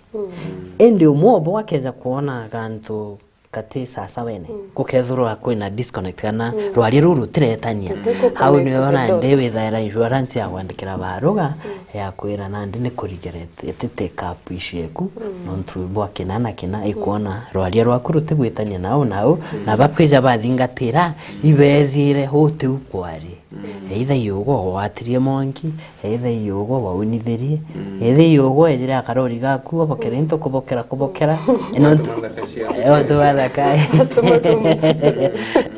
Indi umwe obo akeja kwona gantu kati sasawa ene, gukethirwa kwina disconnect kana rwaria ruu rutiretania. Hau nio nandi withaira insurance ya kwandikira baruga, ya kwira nandi ni kurigere iti take up issue eku, nontu bwa kina na kina ikwona rwaria rwaku rutigwitania nau nau, na bakwija bathingatira, ibethire utiu kwari. Either iugo watirie mwanki, either iugo waunithirie, either iugo ejire akarori gaku obokere into kubokera kubokera. Nontu, eh, ontu wathaka.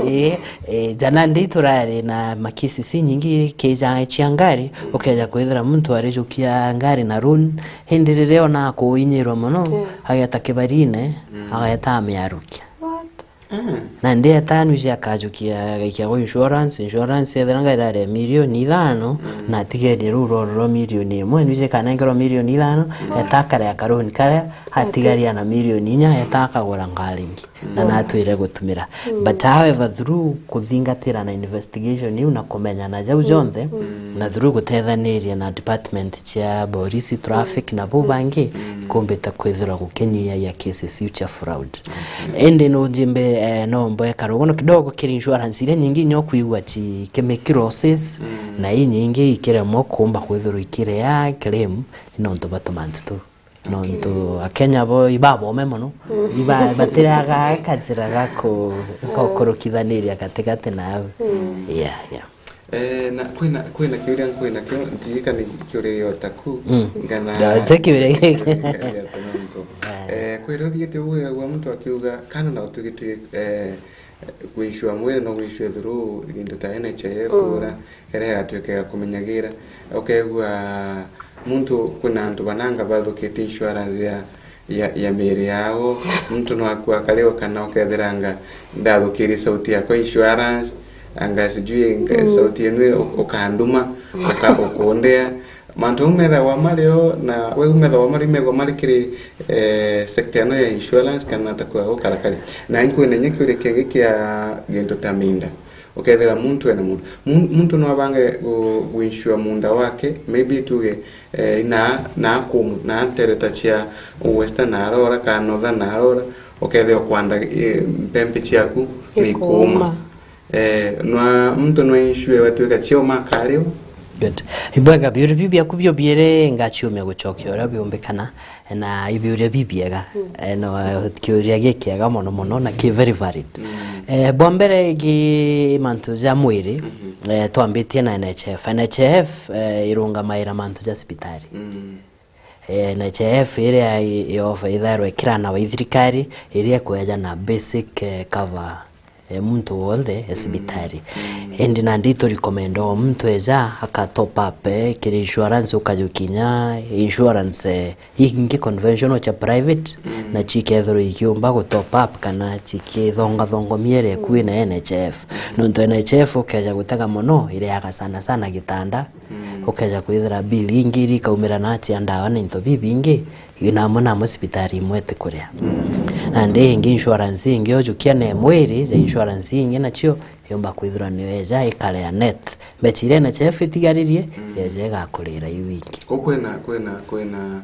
Ii, eh, jana ndi turari na makisi si nyingi kija cia ngari, ukeja kwithira muntu arijukia ngari na run, hindi riria ona akuinyirwa mono, ageta kibarine, ageta amiarukia. What? Mm. Na ndi eta nuici akajukia, agaikia gwa insurance, insurance ethira ngairare milioni ithano, mm, na atigerie ruu roro rwa milioni imwe, nuici kanengerwa milioni ithano, mm, eta akaria karuni karia, atigaria na milioni inya, eta akagura ngari ingi. Na, mm, natwire gutumira. Mm. But however, through kuthingatira na investigation iu na kumenyana jau, mm, jonthe, mm, na through gutethaniria na department cia borisi, traffic, mm, na bau bangi, mm, ikumbite kwithirwa gukinyiaia cases iu cia fraud. Mm. Indi no njimbe, eh, no mboe karugono kidogo kiri insurance iria nyingi nyo kwigua ci chemical losses, mm, na inyingi ikiremwa kumba kwithirwa ikirea claim nontu bwa tumantu tu. Nontu Akenya bo ibabome mono, iba-, batiraga kajira ga ku-, ga kurukithaniria gatigati nao. Mm. Yeah, yeah. Eh, na kwina, kwina kiuria nkwina kio, ntirika ni kiuria yo taku, mm, ngana. Ndaje kiuria giki. Nontu, eh, kwira uthiite wigagua muntu akiuga, kana na utwigitwe, eh, gwicua mwiri no gwicue through gintu ta N H I F, mm, ura, iria igatuika ya kumenyagira. Ukegua muntu, kwina antu bananga bathukite insurance ya, ya, ya miri yao. Muntu no akua akarigwa kana ukethiranga ndathukirie sauti yakwa insurance, anga sijui nka-, mm, sauti enu u-, ukanduma, uka-, ukundea. Mantu mau methagwa mari o, na we umethagwa mari, methagwa mari kiri, eh, sector ino ya insurance kana ta kwa gukarakari. Na inkwina inya kiuria kingi kia gintu ta minda. Ukethira muntu ena munda. Mun-, muntu no abange gu-, guinsure munda wake, maybe tuge, eh, na, na kumu, na ntereta cia Western na arora, kana Northern na arora, ukethira kwanda, eh, mpempe ciaku ni ikuma. Ikuma. Eh, nwa, muntu no insure watuika cio makario. Good. Ibwega biuri biu biaku bio biere ngaciumia gucokia uria biumbikana, na ibiuria bibiega. Mm. Eh, no, eh, kiuria gikiega mono mono na ki very valid. Mm. Eh, bwa mbere gi mantu ja mwiri, mm-hmm, eh, twambitie na N H I F. N H I F, eh, irungamaira mantu ja cibitari. Mm. Eh, N H I F iria i-, yofa ithairwa ikirana wa ithirikari, iria ikweja na basic, eh, cover, eh, muntu wonthe e cibitari. Mm. Indi nandi itu recommend o muntu eja aka top up, eh, kiri insurance ukajukinya insurance, eh, ingi conventional cha private, mm, na cikethirwa ikiumba gu top up kana cikithongathongomia iria ikui na N H I F. Nontu N H I F ukeja gutega mono, iriaga sana sana gitanda, mm, ukeja kwithira bill ingi iria ikaumira na cia ndawa na into bibingi, na amwe na amwe cibitari imwe itikuria. Mm. Nandi ingi insurance ingi ujukia na imwe iri ja insurance ingi nacio yumba kwithirwa niyo eja ikarea net. Mbeca iria N H I F itigaririe, mm, yeja igakurira iu ingi. Ko kwina, kwina, kwina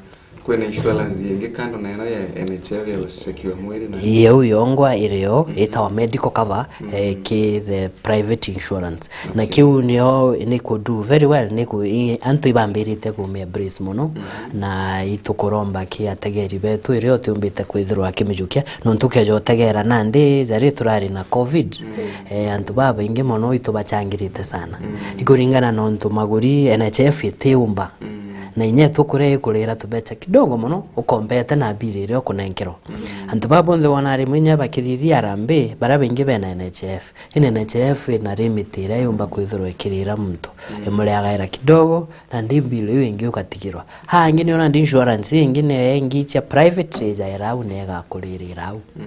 Kwina insurance ingi kando na ino ya N H I F ya gucekiwa mwiri na. Iu yongwa iri o, mm, itawa medical cover, mm, eh, ki the private insurance. Na, okay, kiu nio ni ku do very well, ni ku, i, antu ibambirite ku me embrace mono, mm, na itukuromba ki ategeri betu iria utiumbite kwithirwa akimijukia, nontu ukeja utegera nandi jari turari na covid, mm, eh, antu babaingi mono itubachangirite sana. Mm. Ikuringana na untu maguri N H I F itiumba. Mm. Na inya itukuria ikurira tubecha kidogo mono, ukombete na bill iria ukunenkerwa. Mm. Antu baa bonthe wona rimwe inya bakithithia harambee, baria baingi bena N H I F. Indi N H I F ina limit iria yumba kwithirwa ikirira muntu. Mm. Imuriagaira kidogo, na ndi bill iu ingi ugatigirwa. Haa ingi niona ndi insurance ingi ni ingi cia private ijaira au na igakuririra au. Mm.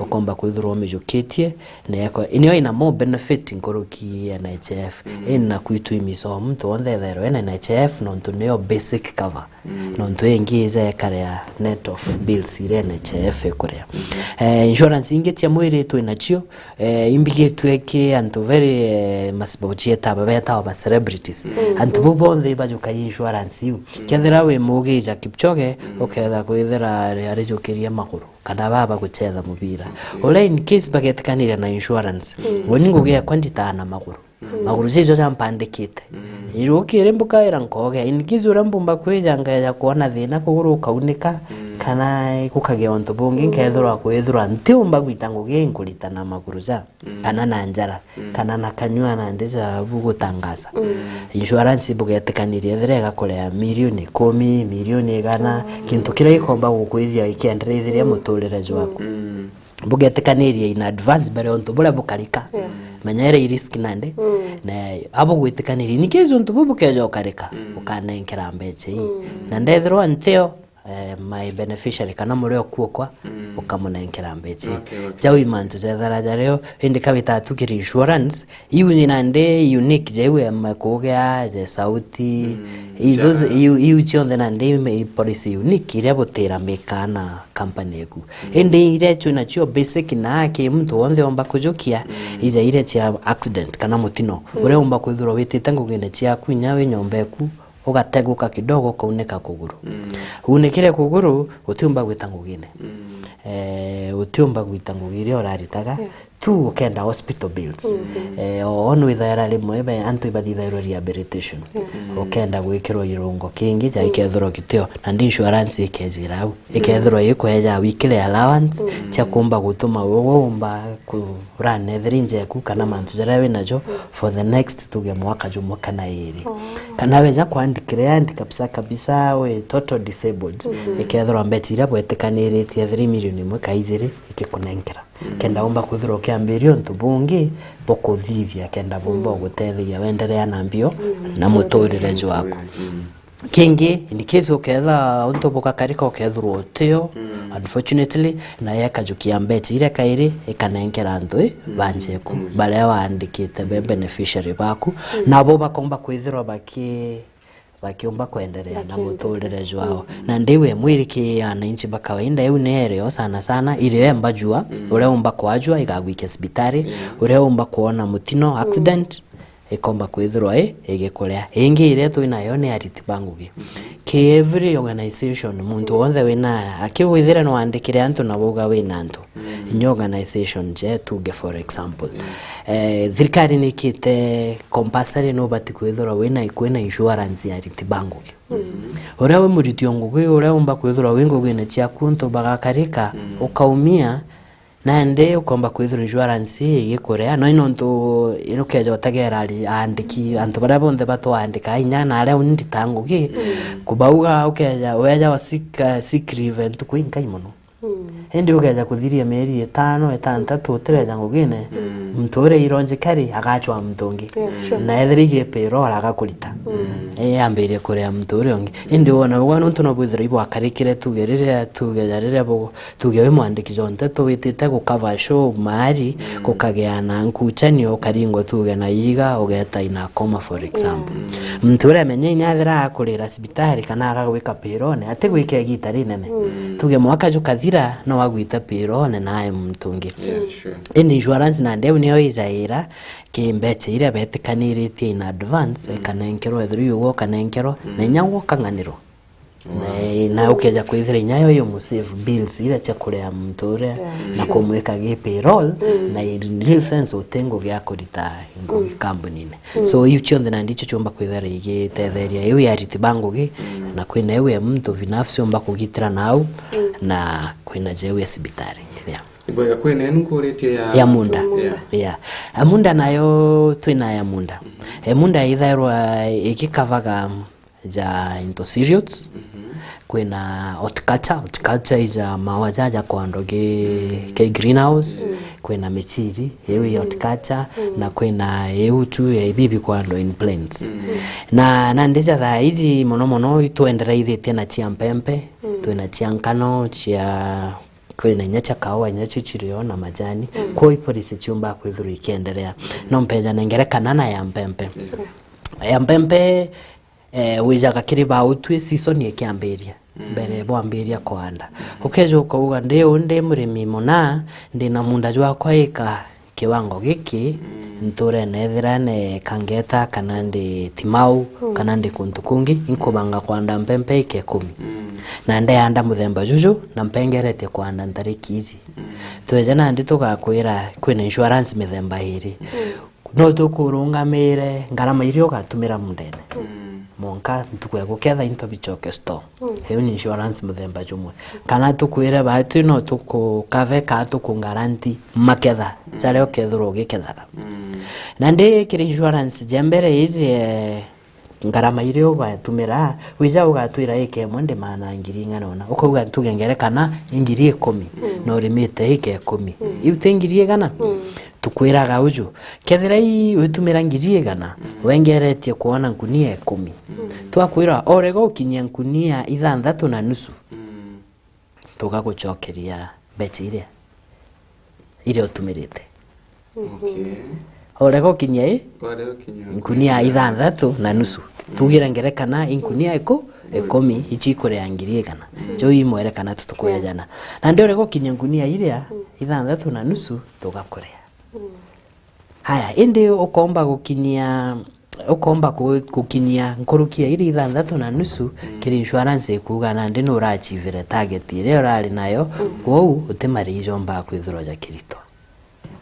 Ukomba kwithirwa umijukitie, na eko, inio ina more benefit nkuruki N H I F. Mm. Ina kwitwimisa o muntu wonthe ethairwe ena N H I F nontu nio basic cover. Mm. Nontu ingi ija ikarea net of bills iria N H I F ikuria. Mm. Eh, insurance ingi cia mwiri twinacio, eh, imbigitwe ki antu very, eh, mas-, bauchieta aba betawa ba celebrities. Mm. Antu bau bonthe ibajukagia insurance iu. Mm. Kethira wi mugi ja Kipchoge, mm, uketha kwithira ari-, arijukirie maguru. Kana baba guchetha mubira. Okay. Uria in case bagetikaniria na insurance, mm, uni ngugi yakwa nditaa na maguru. Mm. Maguru jijo jampandikite. Mm. Irukiri mbukaira nkoge. In case uria mbumba kwija ngeja kuona thina kuguru ukaunika, mm, kana gukagia untu bungi, mm, nkethirwa kwithirwa ntiumba gwita ngugi nkurita na maguru ja, mm, kana na njara. Mm. Kana na kanyua nandi ja bugutangaza. Mm. Insurance bugetikaniria ethira igakurea milioni ikumi, milioni igana, mm, kintu kiria gikomba gukwithia ikiendereithiria, mm, muturire jwaku. Mm. Bugetikaniria in advance mbere untu buria bukarika. Yeah. Menya iria i risk nandi. Mm. Na abo gwitikaniria. In case untu buu bukeja ukarika, mm, ukanenkera mbecha ii. Mm. Na ndethirwa ntio, eh, my beneficiary kana muria ukuokwa, ukamunenkera mbeca. Okay, okay. Jau i mantu jethara jario, indi kawita tu kiri insurance, iu ni nandi unique ja iu ya ma-, kugia, ja sauti, iu, iu cionthe nandi i policy unique iria butira mika na company eku. Indi iria twina cio basic na ki muntu wonthe omba kujukia, ija iria cia accident kana mutino, uria umba kwithirwa witite ngugine ciaku inya wi nyomba eku, ugateguka kidogo, ukaunika kuguru. Unikire kuguru, utiumba gwita ngugine. Eh, utiumba gwita ngugi iria uraritaga. Tu ukenda hospital bills. Eh, o, o nwithaira rimwe be antu ibathithairwa rehabilitation. Ukenda gwikirwa irungo kingi ja ikethirwa gitio, na ndi insurance ikejira au. Ikethirwa ikweja weekly allowance cia kumba gutuma wewe umba ku run ethira injeku kana mantu jaria winajo for the next, tuge, mwaka jumwe kana iri. Kana weja kwandikire, and kabisa kabisa we total disabled, ikethirwa mbeca iria bwetikaniritie ethira i milioni imwe ka ijiri ikikunenkera. Kenda umba kwithirwa ukiambiria untu bungi bukuthithia, kenda bumba ugutetheria wenderea na mbio na muturire jwaku. Kingi, in case uketha untu bugakarika ukethirwa utio, unfortunately, na yekajukia mbeca iria kairi ikanenkera antu i banjeku, baria waandikite be beneficiary baku, nabo bakomba kwithirwa baki-, bakiumba kwenderea na muturire jwao. Na ndiwe mwiri ki ananchi ba kawaida, iu ni erio sana sana, irio embajua, uria umba kwajua igagwikia cibitari, uria umba kuona mutino, accident, ikomba kwithirwa i igikuria. Ingi iria twinayo ni ariti ba ngugi. Ki every organization, muntu wonthe wina, akiwithira nwandikire antu na bauga wina antu, inya organization je tuge for example, eh, thirikari nikite compulsory nubati kwithirwa wina, kwina insurance ya ariti ba ngugi. Uria wi muriti o ngugi, uria umba kwithirwa wi ngugine ciaku untu bagakarika, ukaumia, nandi ukomba kwithirwa insurance igikuria, no i nontu ino ukeja utegera ari-, aandiki, antu baria bonthe batwaandika inya na aria uni ndita ngugi, kubauga ukeja, weja wa sick, uh, sick leave ntuku inkai mono. Indi ukeja kuthiria mieri itano, itantatu utireja ngugine, muntu uria irongekari agachwa muntu ungi. Yeah, sure. Na ethira igi payroll agakurita. Eh, ambirie kuria muntu uria ungi. Indi wona ugwa nontu no bwithirwa ibwakarikire tuge riria, tuge ja riria bu-, tuge wi mwandiki jo nteto witite gukava show mahali, gukagia na nkuchanio, ukaringwa tuge na iga, ugeta in a coma, for example. Muntu uria menya inya ethira akurira cibitari kana agagwika pirone, atigwika igita rinene. Tuge mwaka jukathira, no agwite pirone nae muntu ungi. Yeah, sure. Indi insurance nandi au niyo ijaira ki mbeca iria betikaniritie in advance, ikanenkerwa, ethirwa iugwa ukanenkerwa, na inya gwe ukang'anirwa. Wow. Na, na ukeja kwithira inya yo iumusave bills iria cia kuria muntu uria na kumwika gi payroll, na in real sense uti ngugi ya kurita ngugi kambunine. So iu cionthe nandi icio ciumba kwithira igitetheria iu ya ariti ba ngugi, na kwina iu ya muntu binafsi umba kugitira nau, na kwina jeu ya cibitari. Yeah. Ibwega, kwina enu nkuritie ya Ya munda. Yeah. Yeah. Ya munda nayo twina ya munda. Ya munda ithairwa igikavaga ja into cereals, kwina horticulture, horticulture ija maua jaja kwandwa ki, ki greenhouse, kwina michiri, iu i horticulture, na kwina iu tu ya ibibi kwandwa in planes. Na, na ndija thaa iji mono mono itwendereithitie na cia mpempe, twina cia nkano, cia, kwina inya cia kaua, inya cio cirio na majani. Kwou i policy ciumba kwithirwa ikienderea. No mpeja nengere kana na ya mpempe. Ya mpempe, eh, wijaga kiri bautwi season ikiambiria. Mbere bwambiria kuanda. Ukeja ukauga, ndi u ndi murimi muna, ndina munda jwakwa ika kiwango giki, nturene ethira ne kangeta kana ndi Timau, kana ndi kuntu kungi, inkubanga kwanda mpempe ika ikumi. Na ndeanda muthemba juju, na mpengeretie kwanda ntariki iji. Tweja nandi tugakwira kwina insurance mithemba iri. No tukurungamire ngarama iria ugatumira mundene. Monka ntuku ya guketha into bicoke store. Iu ni insurance muthemba jumwe. Kana tukwire baatwi no tukukave kaa tukungaranti maketha jaria ukethirwa ugikethaga. Nandi kiri insurance ja mbere iji, eh, ngarama iria ugatumira, wija ugatwira ika imwe ndi maana ngiri ing'ana una. Ukauga ntuge ngerekana i ngiri ikumi, na urimite ika ikumi. Iu ti ngiri igana? Tukwiraga uju, kethira i witumira ngiri igana, wengeretie kwona nkunia ikumi. Twakwira, orega ukinyia nkunia ithanthatu na nusu, tugagucokeria mbeca iria, iria utumirite. Okay. Orega ukinyia i? Orega ukinyia nkunia ithanthatu na nusu. Mm. Tugire ngerekana, i nkunia iku-, ikumi, ici ikuria ngiri igana. Mm. Cio imwerekana tutukuya jana. Na ndi orega ukinyia nkunia iria ithanthatu na nusu, tugakuria. Mm. Haya, indi ukomba gukinyia, ukomba ku-, gukinyia nkuruki ya iri ithanthatu na nusu, mm, kiri insurance ikuuga nandi nurachivire target iria urari nayo, mm, kwou uti marii jomba kwithirwa jakiritwa.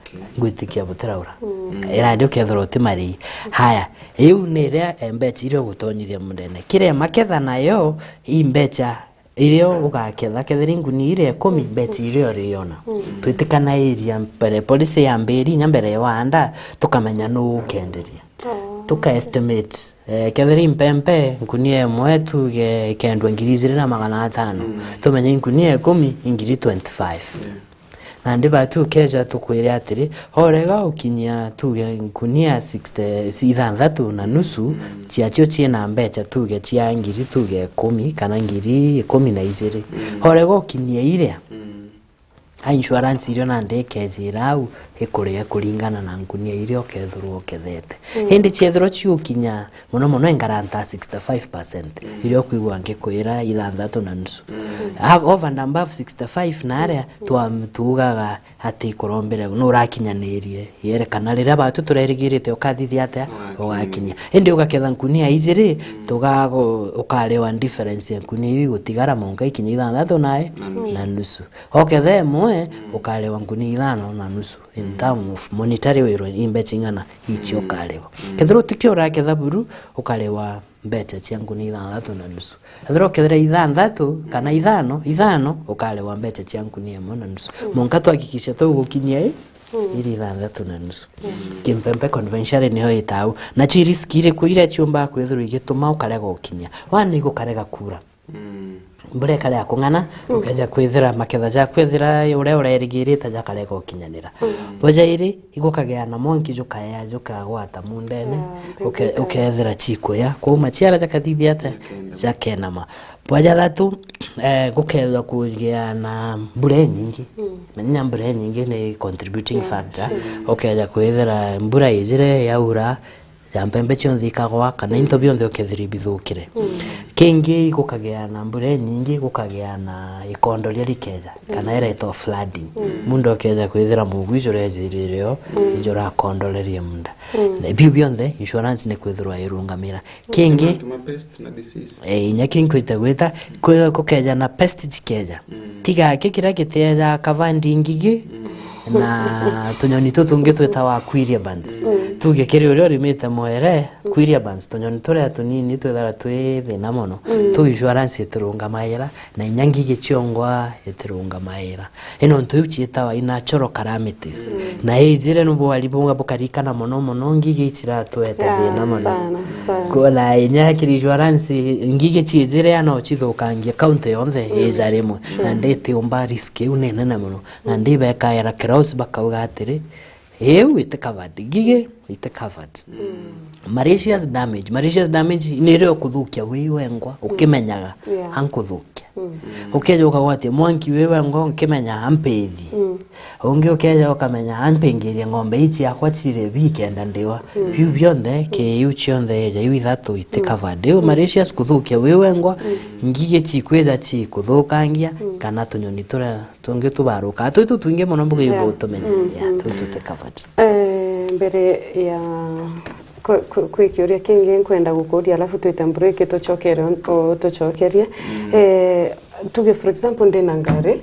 Okay. Ngwitikia butiraura. Mm. Irandi ukethirwa uti marii. Haya, iu ni iria, eh, mbecha iria ugutonyithia mundene. Kiria maketha nayo, i mbecha iria ugaketha, kethira i nguni iria ikumi, mbecha iria uriona. Mm. Twitikanairia mbere, policy yambiri, inya mbere ya wanda, tukamenya nuu ukenderia. Oh. Tuka estimate. Eh, kethira i mpempe, ngunia imwe tuge ikendwa ngiri ijiri na magana atano. Mm. Tumenye i ngunia ikumi, i ngiri twenty-five. Yeah. Nandi batu ukeja tukwire atiri, orega ukinyia tuge ngunia sixty, ithanthatu na nusu, mm, ciacio ciina mbecha tuge cia ngiri tuge ikumi kana ngiri ikumi na ijiri. Mm. Orega ukinyia iria, mm, a insurance irio nandi ikejira au ikuria kuringana na ngunia iria ukethirwa ukethete. Mm. Indi ciethirwa ciukinya mono mono ingaranta sixty-five percent, mm, iria ukwigua ngikwira ithanthatu na nusu. Mm. Av-, over and above sixty-five na aria, mm, twa-, tuugaga ati ikurombere, nurakinyanirie. Yerekana riria batu turerigirite ukathithia atia, ugakinya, ugakinya. Indi ugaketha nkunia ijiri, mm, tugago-, ukarewa difference ya nkunia iu igutigara monka ikinya ithanthatu na, na nusu. Na nusu. Oketha imwe, mm, ukarewa nkunia ithano na nusu. In, mm, term of monetary, wirwe i mbecha ing'ana icio, mm, ukarewa. Mm. Kethira utikio uraketha buru, ukarewa mbecha cia nguni ithanthatu na nusu. Ethira ukethira ithanthatu kana ithano, ithano, ukarewa mbecha cia nguni imwe na nusu. Mm. Monka twahakikisha tugukinyia i, mm, iri ithanthatu na nusu. Mm. Kimpempe convention niyo itau. Na ci risk iriku iria ciumbaga kwithirwa igituma ukarega ukinya? One, igukarega kura. Mm. Mbura ikarea kung'ana, mm, ukeja kwithira maketha ja kwithira uria urerigirite jakarega ukinyanira. Mm. Bwa jairi, igukagea na mwanki jukaya, jukagwata mundene, ah, uke-, ukethira cikuya. Kwou maciara jakathithia atia? Jakenama. Jakenama. Bwa jathatu, eh, gukethirwa kugea na mbura inyingi. Mm. Menya mbura inyingi ni contributing, yeah, factor. Mm. Ukeja kwithira mbura ijire yaura, ja mpembe cionthe ikagwa, kana into bionthe ukethira ibithukire. Mm. Kingi, gukagea na mbura inyingi, gukagea na ikondo riria rikeja, kana, mm, iretwa flooding. Mm. Mundu akeja kwithira mugu ijo rejirire o, mm, ijo rakondorerie munda. Mm. Na biu bionthe, insurance ni kwithirwa irungamira. Kingi, tuma pest na disease. Eh, inya kingi kwita gwita, kwi-, kukeja na pest cikeja. Mm. Tiga ki kiria giteja kavandi ngigi, mm, na tunyoni tutungi twitawa quilliabans. Mm. Tuge kiri uria urimite mwere, mm, quilliabans, tunyoni turia tunini twithara twi thina mono. Mm. Tu insurance itirungamaira, na inya ngigi ciongwa itirungamaira. Ino ntu iu ciitawa i natural calamities. Mm. Na ijire ni bwari bunga bukarikana mono mono, ngigi iciratwete, yeah, thina mono. Sana, sana. Kwona inya kiri insurance, ngigi ciijire ya no cithukangie county yonthe, mm, ija rimwe. Mm. Na nditiumba risk iu ni nene mono. Na, mm, ndibekaira cross bakauga atiri, iu iti covered, ngigi iti covered. Mm. Malicious damage. Malicious damage ni iria ukuthukia wi wengwa, mm, ukimenyaga, yeah, ankuthukia. Mm. Ukeja ukagwatia mwanki wi wengwa, ukimenya ampithi. Mm. Ungi ukeja ukamenya ampingirie ng'ombe ici ciakwa ciri bikenda ndiwa. Mm. Biu bionthe, mm, ki iu cionthe eja, iu ithatu iti, mm, covered. Iu, mm, malicious kuthukia wi wengwa, mm, ngigi cikwija cikuthukangia, mm, kana tunyoni turia tungi tubaruka. Twi tutwingi mono mbuga, yeah, ibu tumenya. Mm, yeah, mm. Twi tuti covered. Eh, mbere ya kwi-, kwi-, kwi kiuria kingi nkwenda gukuria, alafu twite break tucokere un-, u-, tucokerie. Mm. Eh, tuge for example ndi na ngari,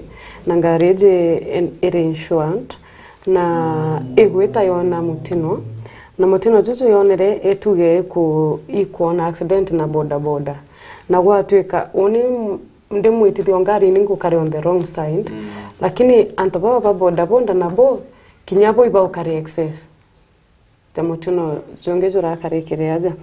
na ngari iji in-, iri insured, na, mm, igwita yona mutino, na mutino juju yonere ituge iku-, ikwona accident na boda boda, na gwatwika uni ndimwitithia o ngari ni ngukare on the wrong side. Mm. Lakini antu baba ba boda boda nabo kinya bo ibaukare excess. Ta mutino jungi jurakarikire aja.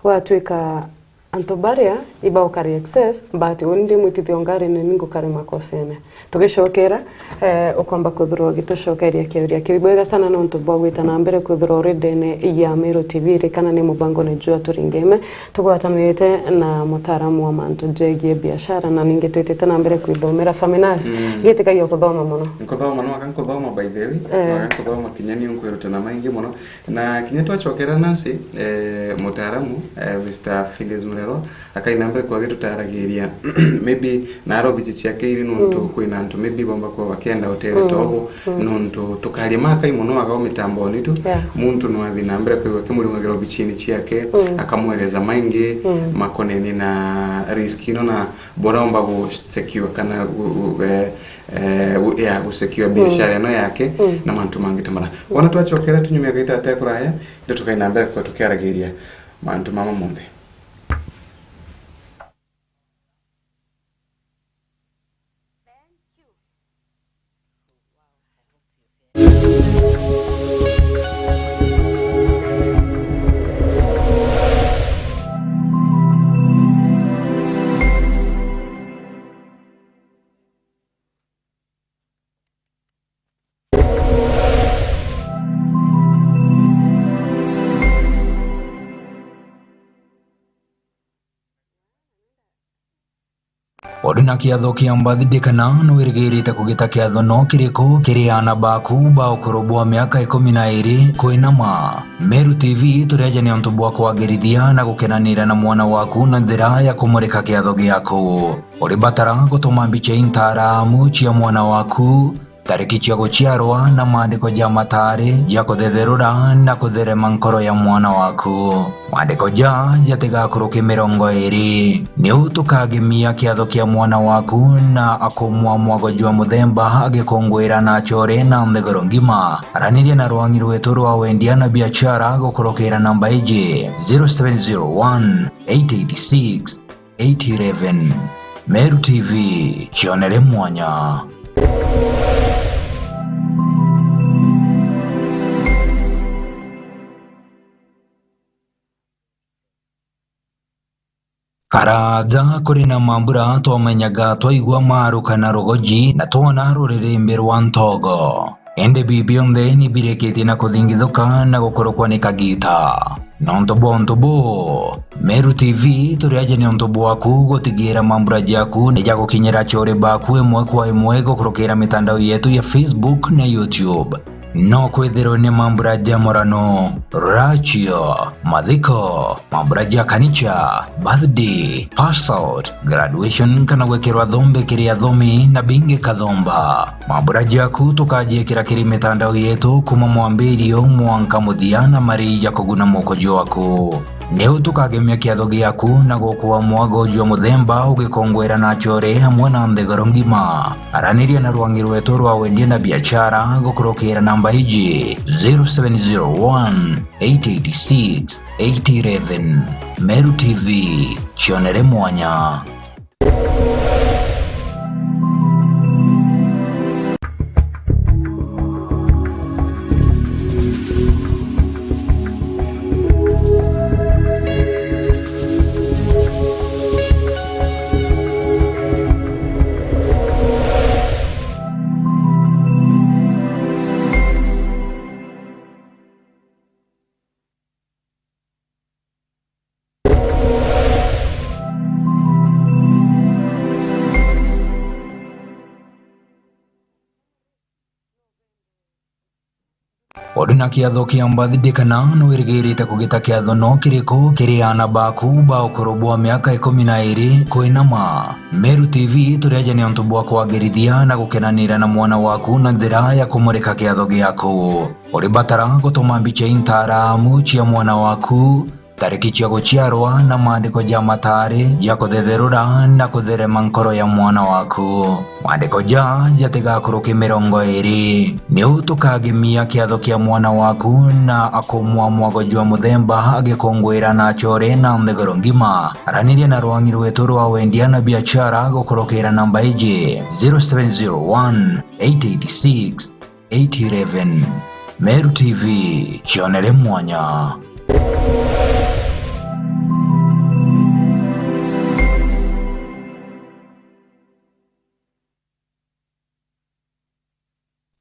Gwatwika Antu baria ibaukari excess, but uni ndi mwitithio ngari ni ningukari makosene. Tugicokera, eh, ukomba kwithirwa ugitucokeria kiuria kiu. Ibwega sana nontu bwa gwita na mbere kwithirwa uri ndene ya Meru T V, ririkana ni mubangone jwa Turingeme. Tugwatanirite na mutaaramu wa mantu jegie biashara, na ningi twitite na mbere kwithomera Faminas. Mm. Gitikagia kuthoma mono. Nkuthoma mono, aka nkuthoma by the way. Eh. Aka nkuthoma kinya ni nkwiruta na maingi mono. Na kinya twacokera nasi, eh, mutaaramu, eh, Mister Phyllis Murero, akai na mbere kwa gitutaragiria maybe na aro bichi ciake iri nuntu, mm, kwina antu maybe bomba kwa bakenda utere, mm, tobo, mm, nuntu tukaria makai mono aga mitamboni tu. Yeah. Muntu no athi na mbere kwigua kimurungagira obichini ciake, mm, akamwereza maingi, mm, makoneni na risk ino na boromba gu secure kana gu, gu, eh, eh, gu, yeah, gu secure, mm, biashara ino yake, mm, na mantu mangi tamara. Wona twacokera tunyumia gaita ate kuraya, ndio tukai na mbere kwa tukiaragiria mantu mama monthe. Uri na kiatho kia mbathide kana nwirigirite kugita kiatho no kiriku kiri aana baku ba ukuru bwa miaka ikumi na iri kwinama? Meru T V turi aja ni untu bwa kwagirithia na gukenanira na mwana waku na njira ya kumurika kiatho giaku. Uri batara gutuma mbicha intaaramu cia mwana waku, tariki cia guciarwa na maandiko ja mataari ja kuthetherura na kutherema nkoro ya mwana waku. Maandiko ja jatigakuruke mirongo iri. Niu tukagemia kiatho kia mwana waku na akumwa mwago jwa muthemba agikungwira na achore na nthiguru ngima. Araniria na rwangi rwetu rwa wendia na biachara gukurukira namba iji, zero seven zero one, eight eight six, eight eleven. Meru T V, cionere mwanya. Karaja kuri na mambura twamenyaga twaigua maru kana rugoji na twona ruririmbi rwa ntogo. Indi bi bionthe ni birikitie na kuthingithuka na gukurukwa ni kagiita. Nontu bwa untu buu, Meru T V turi aja ni untu bwaku gutigira mambura jaku ni jagukinyira achore baku imwe kwa imwe gukurukira mitandao yetu ya Facebook na YouTube. No kwithirwe ni mambura ja murano, rachio, mathiko, mambura ja kanicha, birthday, pass out, graduation kana gwikirwa thombe kiri athomi na bingi kathomba. Mambura jaku tukajiikira kiri mitandao yetu kuma mwambirio mwanka muthia na mari ja kuguna moko jwaku. Niu tukagemia kiatho giaku na gukua mwago jwa muthemba ugikongwera na achore amwe na nthiguru ngima. Araniria na rwangi rwetu rwa wendia na biachara gukurukira namba iji, zero seven zero one, eight eight six, eight eleven. Meru T V, cionere mwanya. Uri na kiatho kia mbathide kana nwirigirite kugita kiatho no kiriku kiri aana baku ba ukuru bwa miaka ikumi na iri kwinama? Meru T V turi aja ni untu bwa kwagirithia na gukenanira na mwana waku na njira ya kumurika kiatho giaku. Uri batara gutuma mbicha intaaramu cia mwana waku, tariki cia guciarwa na maandiko ja mataari ja kuthetherura na kutherema nkoro ya mwana waku. Maandiko ja jatigakuruke mirongo iri. Niu tukagemia kiatho kia mwana waku na akumwa mwago jwa muthemba agikungwira na achore na nthiguru ngima. Araniria na rwangi rwetu rwa wendia na biachara gukurukira namba iji, zero seven zero one, eight eight six, eight eleven. Meru T V, cionere mwanya.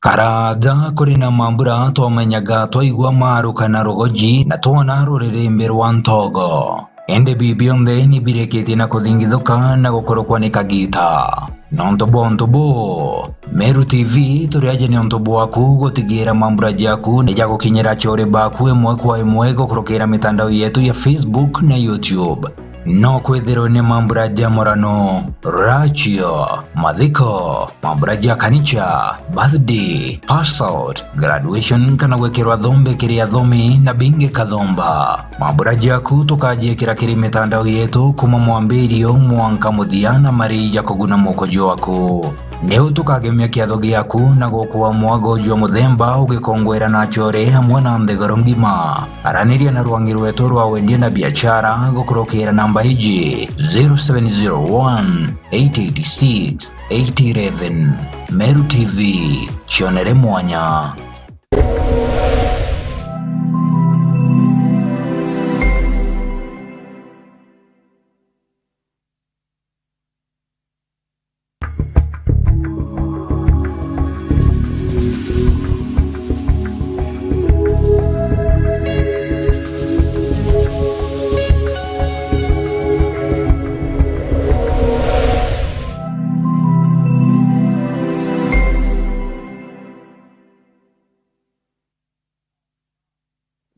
Karaja kuri na mambura twamenyaga twaigua maruka na rugoji na twona ruririmbi rwa ntogo. Indi bi bionthe ni birikitie na kuthingithuka na gukurukwa ni kagita. Nontu bwa untu buu, Meru T V turi aja ni untu bwaku gutigira mambura jaku ni jagukinyira aciori baku imwe kwa imwe gukurukira mitandao yetu ya Facebook na YouTube. No kwithirwe ni mambura ja murano, ratio, mathiko, mambura ja kanicha, birthday, pass out, graduation kana gwikirwa thombe kiri athomi na bingi kathomba. Mambura jaku tukajiikira kiri mitandao yetu kuma mwambirio mwanka muthia na mari ja kuguna mukojo waku. Niu tukagemia kiatho giaku na gukua mwago jwa muthemba ugikongwera na acore amwe na nthiguru ngima. Araniria na rwangi rwetu rwa wendia na biachara gukurukira namba iji, zero seven zero one, eight eight six, eight eleven. Meru T V, cionere mwanya.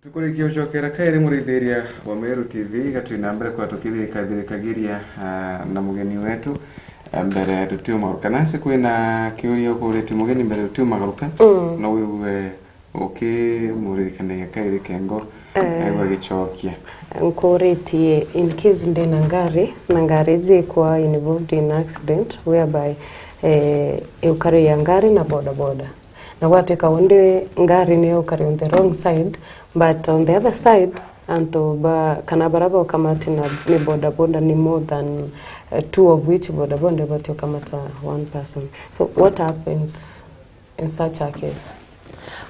Tukurikia ucokera kairi murithiria wa Meru T V, iga twi na mbere kwa tukithirikathirikagiria, ah, na mugeni wetu. Eh, mbere tutiumagaruka, nasi kwina kiuria ukuritie mugeni mbere tutiumagaruka, mm, no wigue ukimuririkanagia kairi kengo, eh, aigua gicokia. Nkuritie, in case ndi na ngari, na ngari iji ikwa involved in accident whereby, eh, iukari ya ngari na bodaboda. Na gwatuika undi ngari ni ukari on the wrong side, but on the other side, antu ba, kana bara baukamati na ni bodaboda ni more than, eh, two of which bodaboda batiukamata one person. So what happens in such a case?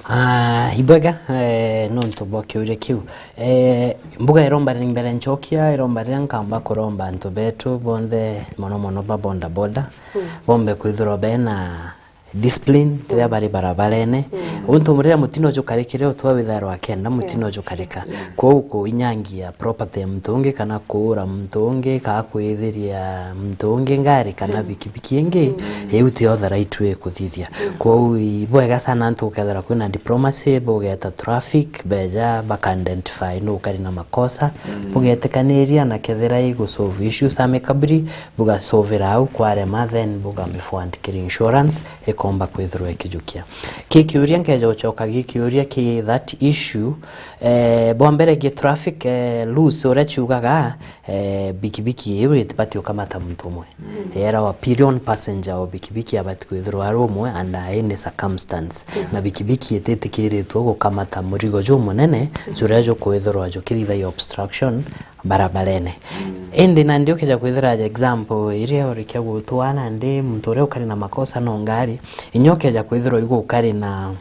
Ah, ibwega, eh, nontu bwa kiuria kiu. Eh, mbuga iromba riria mbere nchokia, iromba riria nkamba kuromba antu betu bonthe, mono mono ba bodaboda, mm, bombe kwithirwa bena discipline riria bari barabarene. Mm. Untu riria mutino jukarikire, utwa withairwa akienda mutino, yeah, jukarika. Yeah. Kwou kuinyangia property ya muntu ungi, kana kuura muntu ungi, kana kwithiria muntu ungi ngari, kana, mm, bikibiki ingi, mm, iu ti authorized way kuthithia. Mm. Kwou ibwega sana antu ukethira kwina diplomacy, bugeta traffic, beja baka identify nu ukari na makosa, mm, bugetikaniria, na kethira igu solve issues amicably, bugasovera au kwarema, then bugamifund kiri insurance, ikomba kwithirwa ikijukia. Ki kiuria nkeja gucoka gi kiuria ki that issue, eh, bwa mbere gi traffic, eh, rules uria ciugaga, eh, bikibiki iu itibati ukamata muntu umwe. Mm. Yera wa pillion passenger o bikibiki abati kwithirwa ari umwe under any circumstance. Mm. Na bikibiki ititikiritwe gukamata murigo jumunene, mm, juria jukwithirwa jukithithagia obstruction barabarene. Mm. Indi nandi ukeja kwithira, ja example, iria urikia gutwaa nandi muntu uria ukari na makosa no ngari, inya ukeja kwithirwa igu ukari na,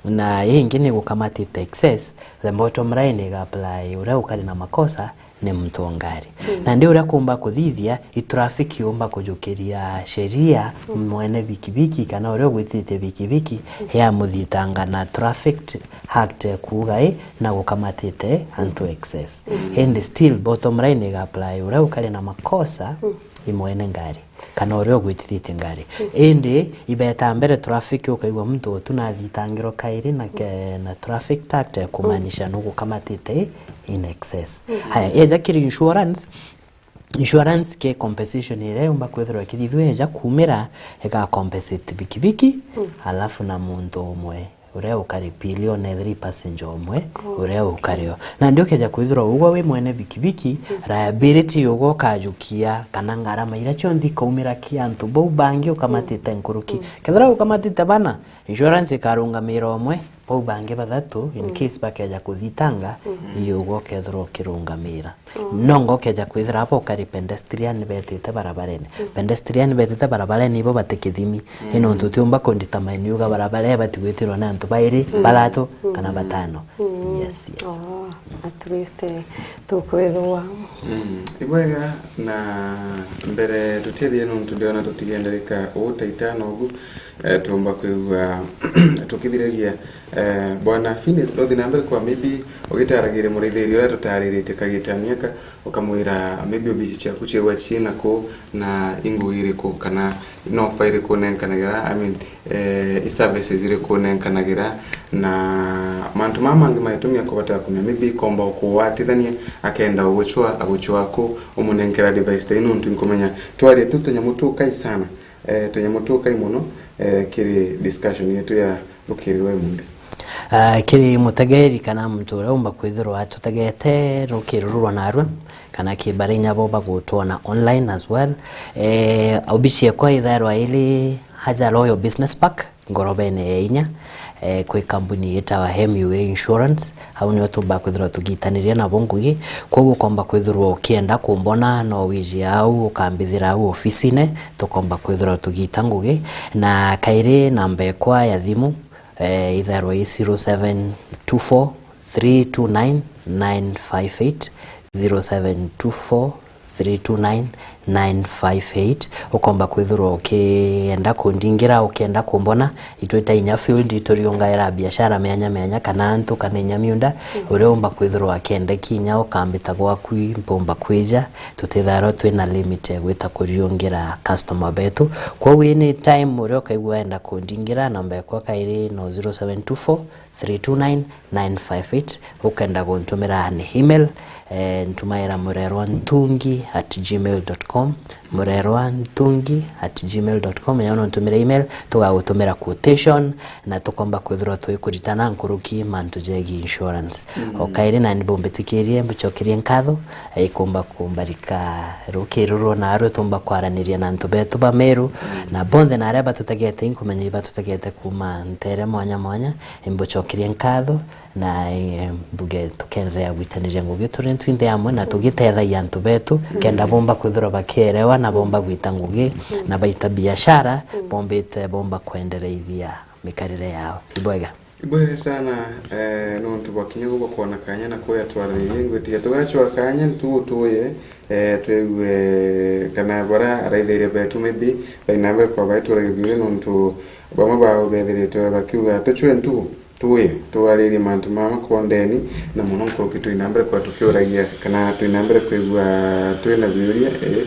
na ingi ni gukamatite excess, the bottom line iga apply uria ukari na makosa ni muntu o ngari. Mm. Nandi uria kumba kuthithia, i traffic yumba kujukiria sheria, mm, mwene bikibiki kana uria ugwititie bikibiki, mm, yamuthitanga na traffic Act ekuuga i na gukamatite antu excess. Mm. Indi still bottom line iga apply uria ukari na makosa, mm, i mwene ngari kana uria ugwitithitie ngari. Mm. Indi ibeta mbere traffic ukaigua muntu utu nathitangirwa kairi na ke-, na traffic act, kumaanisha, mm, nugukamatite in excess. Mm. Haya, eja kiri insurance, insurance ke compensation iria yumba kwithirwa ikithithua eja kumira, iga compensate bikibiki, mm, alafu na muntu umwe uria ukari pillion, three passenger umwe, oh, uria, okay, ukari o. Nandi ukeja kwithirwa ugwe wi mwene bikibiki, mm, liability yugwe ukajukia kana ngarama iria cionthe ikaumira ki antu bau bangi ukamatite, mm, nkuruki. Mm. Kethira ukamatite bana, insurance ikarungamira umwe, bau bangi bathatu, in, mm, case bakeja kuthitanga, mm, iyo ugwe ukethirwa ukirungamira. Mm. Nongo ukeja kwithira abo ukari pedestrian betite barabarene. Mm. Pedestrian betite barabarene ibo bati kithimi. Mm. Ino ntu tiumba ku determine yuga barabara ibati gwitirwa ni antu bairi, mm, bathatu, mm, kana batano. Mm. Yes, yes. Oh, at least, eh, tukwithirwa. Mm. Ibwega na mbere tutiethie nontu ndiona tutigendereka uu ta itano ugu. Eh, tuumba kwigua tukithiragia, eh, Bwana Phineas, no thiina mbere kwa maybe ugitaragiria muraithiria uria tutariritie kagita miaka, ukamwira maybe obici ciaku ciigwa ciina ku na ingugi iriku kana no offer iriku nenkanagira, I mean, eh, i services iriku nenkanagira, na mantu mama mangi maitumia kubatara kumenya, maybe ikomba ukuwatithania, akenda ugucwa, agucwa ku, umunenkera advice tai nuntu nkumenya twaria tu tunyamu tukai sana, eh, tunyamu tukai muno, eh, kiri discussion yetu ya rukiri rwa imunthi. Ah, kiri mutegeri kana muntu uria umba kwithirwa atutegete rukiri ruru rwa narua, kana ki baria inya bo bagutwona online as well. Eh, obici ekwa ithairwa iri Haja Royal Business Park, ngorobene ya inya, eh, kwi kambuni yitawa M U A Insurance. Au nio tumba kwithirwa tugitaniria nabo ngugi. Kwoguo ukomba kwithirwa ukienda kumbona, no wijie au, ukambithira au ofisine, tukomba kwithirwa tugita ngugi. Na kairi namba ekwa ya thimu, eh, ithairwa i zero seven two four three two nine nine five eight, zero seven two four three two nine nine five eight. Ukomba kwithirwa ukienda kundingira, ukienda kumbona, itwita inya field, ituriungaira biashara mianya mianya, kana antu, kana inya miunda. Uria umba kwithirwa akiendeki inya ukambita gwaku, mpumba kwija, tutithairwa twina limit ya gwita kuriungira customer betu. Kwoguo any time uria ukaigua wenda kundingira, namba ekwa kairi no zero seven two four three two nine nine five eight. Ukenda guntumira ni email, eh, ntumaira murerwa ntungi at gmail dot com, murerwa ntungi at gmail dot com, ya no ntumire email, tugagutumira quotation, na tukomba kwithirwa twikuritana nkuruki mantu jegi insurance. Mm. O kairi nani bumbitikirie, mbucokerie nkatho, eh, ikumba kumbarika rukiri ruru narua tumba kwaraniria na antu betu ba Meru, na bonthe na aria batutegete, inkumenya ibatutegete kuma ntere mwanya mwanya, imbucokerie nkatho, na, eh, mbuge tukenderea gwitaniria ngugi turi ntwinthe amwe na tugitethagia antu betu, kenda bomba kwithirwa bakierewa na bomba gwita ngugi, na baita biashara, bombite, bomba kwendereithia mikarire yao. Ibwega. Ibwega sana, eh, nontu bwa kinya guku kwona kanya na kuya twaranirie, ngwitikia tugacua kanya ntugu tuye, eh, twegue kana bara araithiria betu maybe baina mbere kwa baituragia biuri, nontu bamwe bao bethiritwe bakiuga tucue ntugu tuye tuaririe mantu mama kwondeni, na muno nkuruki twina mbere kwa tukiuragia kana twina mbere kwigua twina biuria, eh,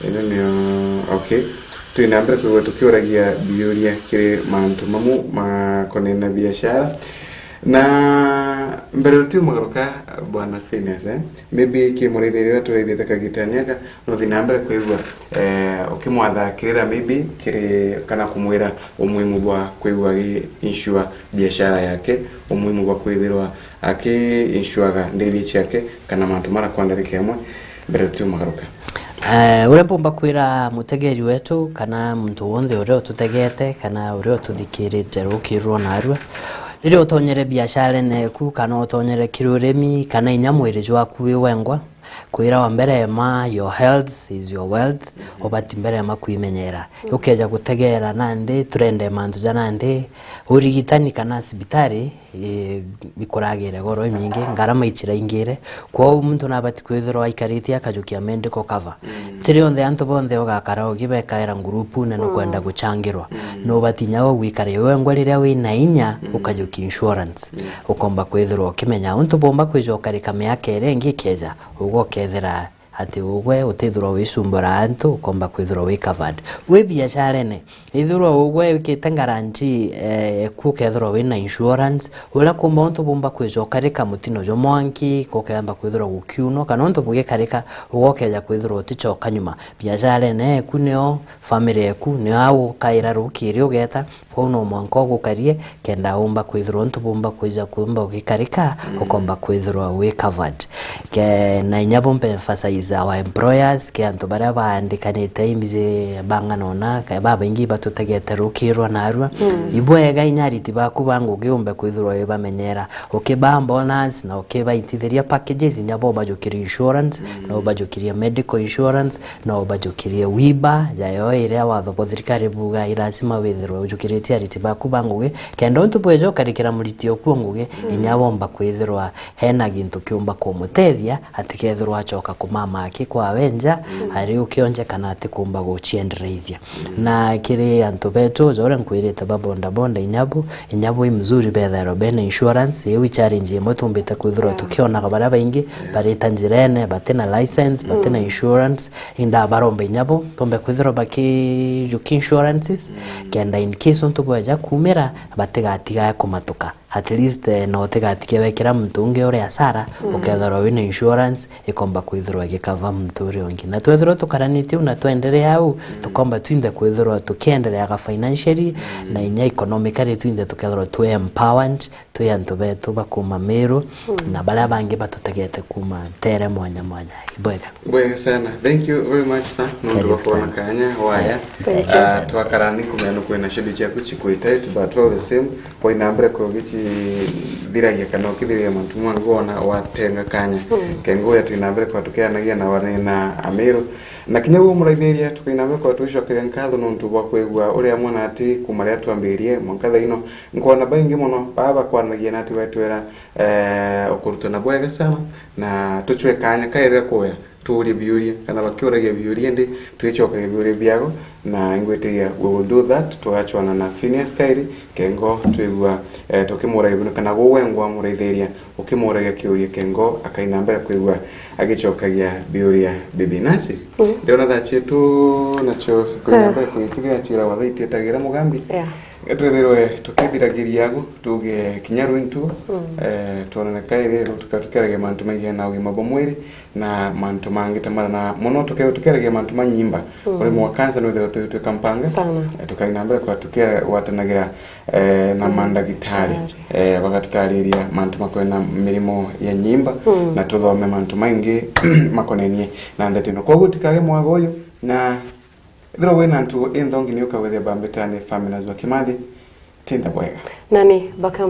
Ino nio, okay. Twina mbere kwigua tukiuragia biuria kiri mantu mamu makonena biashara. Na mbere utiumagaruka, Bwana Phineas, eh? Maybe ki muraithiria uria turaithite kagitani aka, no thina mbere kwigua, eh, ukimwathakirira maybe kiri kana kumwira umuhimu bwa kwigua agi insure biashara yake, umuhimu bwa kwithirwa aki insuaga ndithi ciake kana mantu mara kwa ndarika imwe. Mbere utiumagaruka. Eh, uria mpumba kwira mutegeri wetu, kana muntu wonthe uria ututegete, kana uria ututhikirite rukiri rwa narua, riria utonyere biasharene eku, kana utonyere kiri urimi, kana inya mwiri jwaku wi wengwa, kwira wa mbere ma, your health is your wealth, ubati mbere ma kwimenyera. Ukeja gutegera nandi, turende mantu ja nandi, urigitani kana cibitari, i-, ikuragire goro inyingi, ngarama iciraingire. Kwou muntu nabati kwithirwa aikaritie akajukia medical cover. Mm. Ti rionthe antu bonthe ugakara ugibekaira ngurupune nukwenda guchangirwa. Mm. Nubati inya we gwikara iwe wengwa riria wina inya, mm, ukajukia insurance. Mm. Ukomba kwithirwa ukimenya untu bumba kwija ukarika miaka iria ingi ikeja, ugwe ukethira ati ugwe utithirwa wicumbura antu, ukomba kwithirwa wi covered. Wi biasharene, ithirwa ugwe wikite guarantee, eh, eku ukethirwa wina insurance, uria kumba untu bumba kwija ukarika mutino jwa mwanki, kukemba kwithirwa gukiunwa, kana untu bugikarika, ugwe ukeja kwithirwa utichoka nyuma. Biasharene eku nio, family eku nio au ukaira rukiri ugeta, Kwou no mwanka ugukarie, kenda umba kwithirwa untu bumba kwija kumba ugikarika, mm, ukomba kwithirwa wi covered. Ke, na inya bumbe emphasize our employers, ke antu baria baandikanite imbizi bang'ana una, ke babaingi batutegete rukirwa narua. Mm. Ibwega inya ariti baku ba ngugi umbe kwithirwa wibamenyera. Ukibaa bonus na ukibaitithiria packages, inya bo bajukirie insurance, mm, no bajukirie medical insurance, no bajukirie wiba, jayo iria watho bwa thirikari buga i lazima withirwe ujukiritie aciari baku ba ngugi, kenda untu bweja ukarikira muriti oku o ngugi, inya bomba kwithirwa hena gintu kiumba kumutethia, atikethirwa acoka kumama aki kwawe nja, ari ukionje kana atikumba guciendereithia. Na kiri antu betu, ja uria nkwirite ba boda boda, inya bu, inya bu i mzuri bethairwa bena insurance, iu i challenge imwe tumbite kwithirwa tukionaga baria baingi barita njirene, batina license, batina insurance, inda baromba inya bo, bombe kwithirwa bakijukia insurances, kenda in case untu bweja kumira, batigatigae kumatuka. At least, eh, no utigatige wekira muntu ungi uri asara, ukethirwa wina insurance, ikomba kwithirwa igikava muntu uria ungi. Na twethirwa tukaranitie u na twenderea au, tukomba twinthe kwithirwa tukiendereaga financially, na inya economically twinthe tukethirwa twi empowered, twi antu betu bakuma Meru, na baria bangi batutegete kuma ntere mwanya mwanya. Ibwega. Bwega sana. Thank you very much, sir. Nontu bwa kwona kanya waya. Thank you. Ah, twakara ni kumenya nukwina ciuria ciaku cikwite, but all the same, kwa ina mbere kwa ugici thiragia kana ukithiragia mantu mangwona watenga kanya. Kengo ya twina mbere kwa tukianagia na wane na Amiru. Na kinya uo muraithiria, tukaina mbere kwa tugicokeria nkatho nontu bwa kwigua uria mwana ati kuma ria twambirie mwanka thaa ino. Nkwona baingi muno baba bakwanagia na ati wetwera, eh, ukurutana bwega sana, na tucwe kanya kairi ga kuya tuurie biuria, kana bakiuragia biuria indi twicokeria biuria biago, na ingwitiria we will do that. Tugacwana na Phineas kairi, kengo twigua, eh, tukimuragia biuria, kana gwe wengwa muraithiria, ukimuragia kiuria, kengo akaina mbere kwigua agicokagia biuria bibi. Nasi, ndiona thaa cietu nacio kuina mbere kugikigia ciira wa thaa itietagira mugambi. Yeah. Twithirwe tukithiragiria agu, tuge kinya rwintu, eh, twonane kairi, rutuka tukeragia mantu maigana na ugima bwa mwiri, na mantu mangi ta mara, na muno tuke-, tukeragia mantu ma nyimba. Murimo wa kansa nwithirwa twi-, twika mpanga. Sana. Eh, tukaina mbere kwa tukegwatanagira, eh, na mandagitari. Ndagitari. Eh, bagatutariria mantu makwena mirimo ya nyimba, na tuthome mantu maingi makonenie na ndeto ino. Koguo tikage mwago uyu, na ethirwa wina ntugo inthongi ni ukagwethia bambitani Famina Zwa Kimathi, tinda bwega. Nani, baka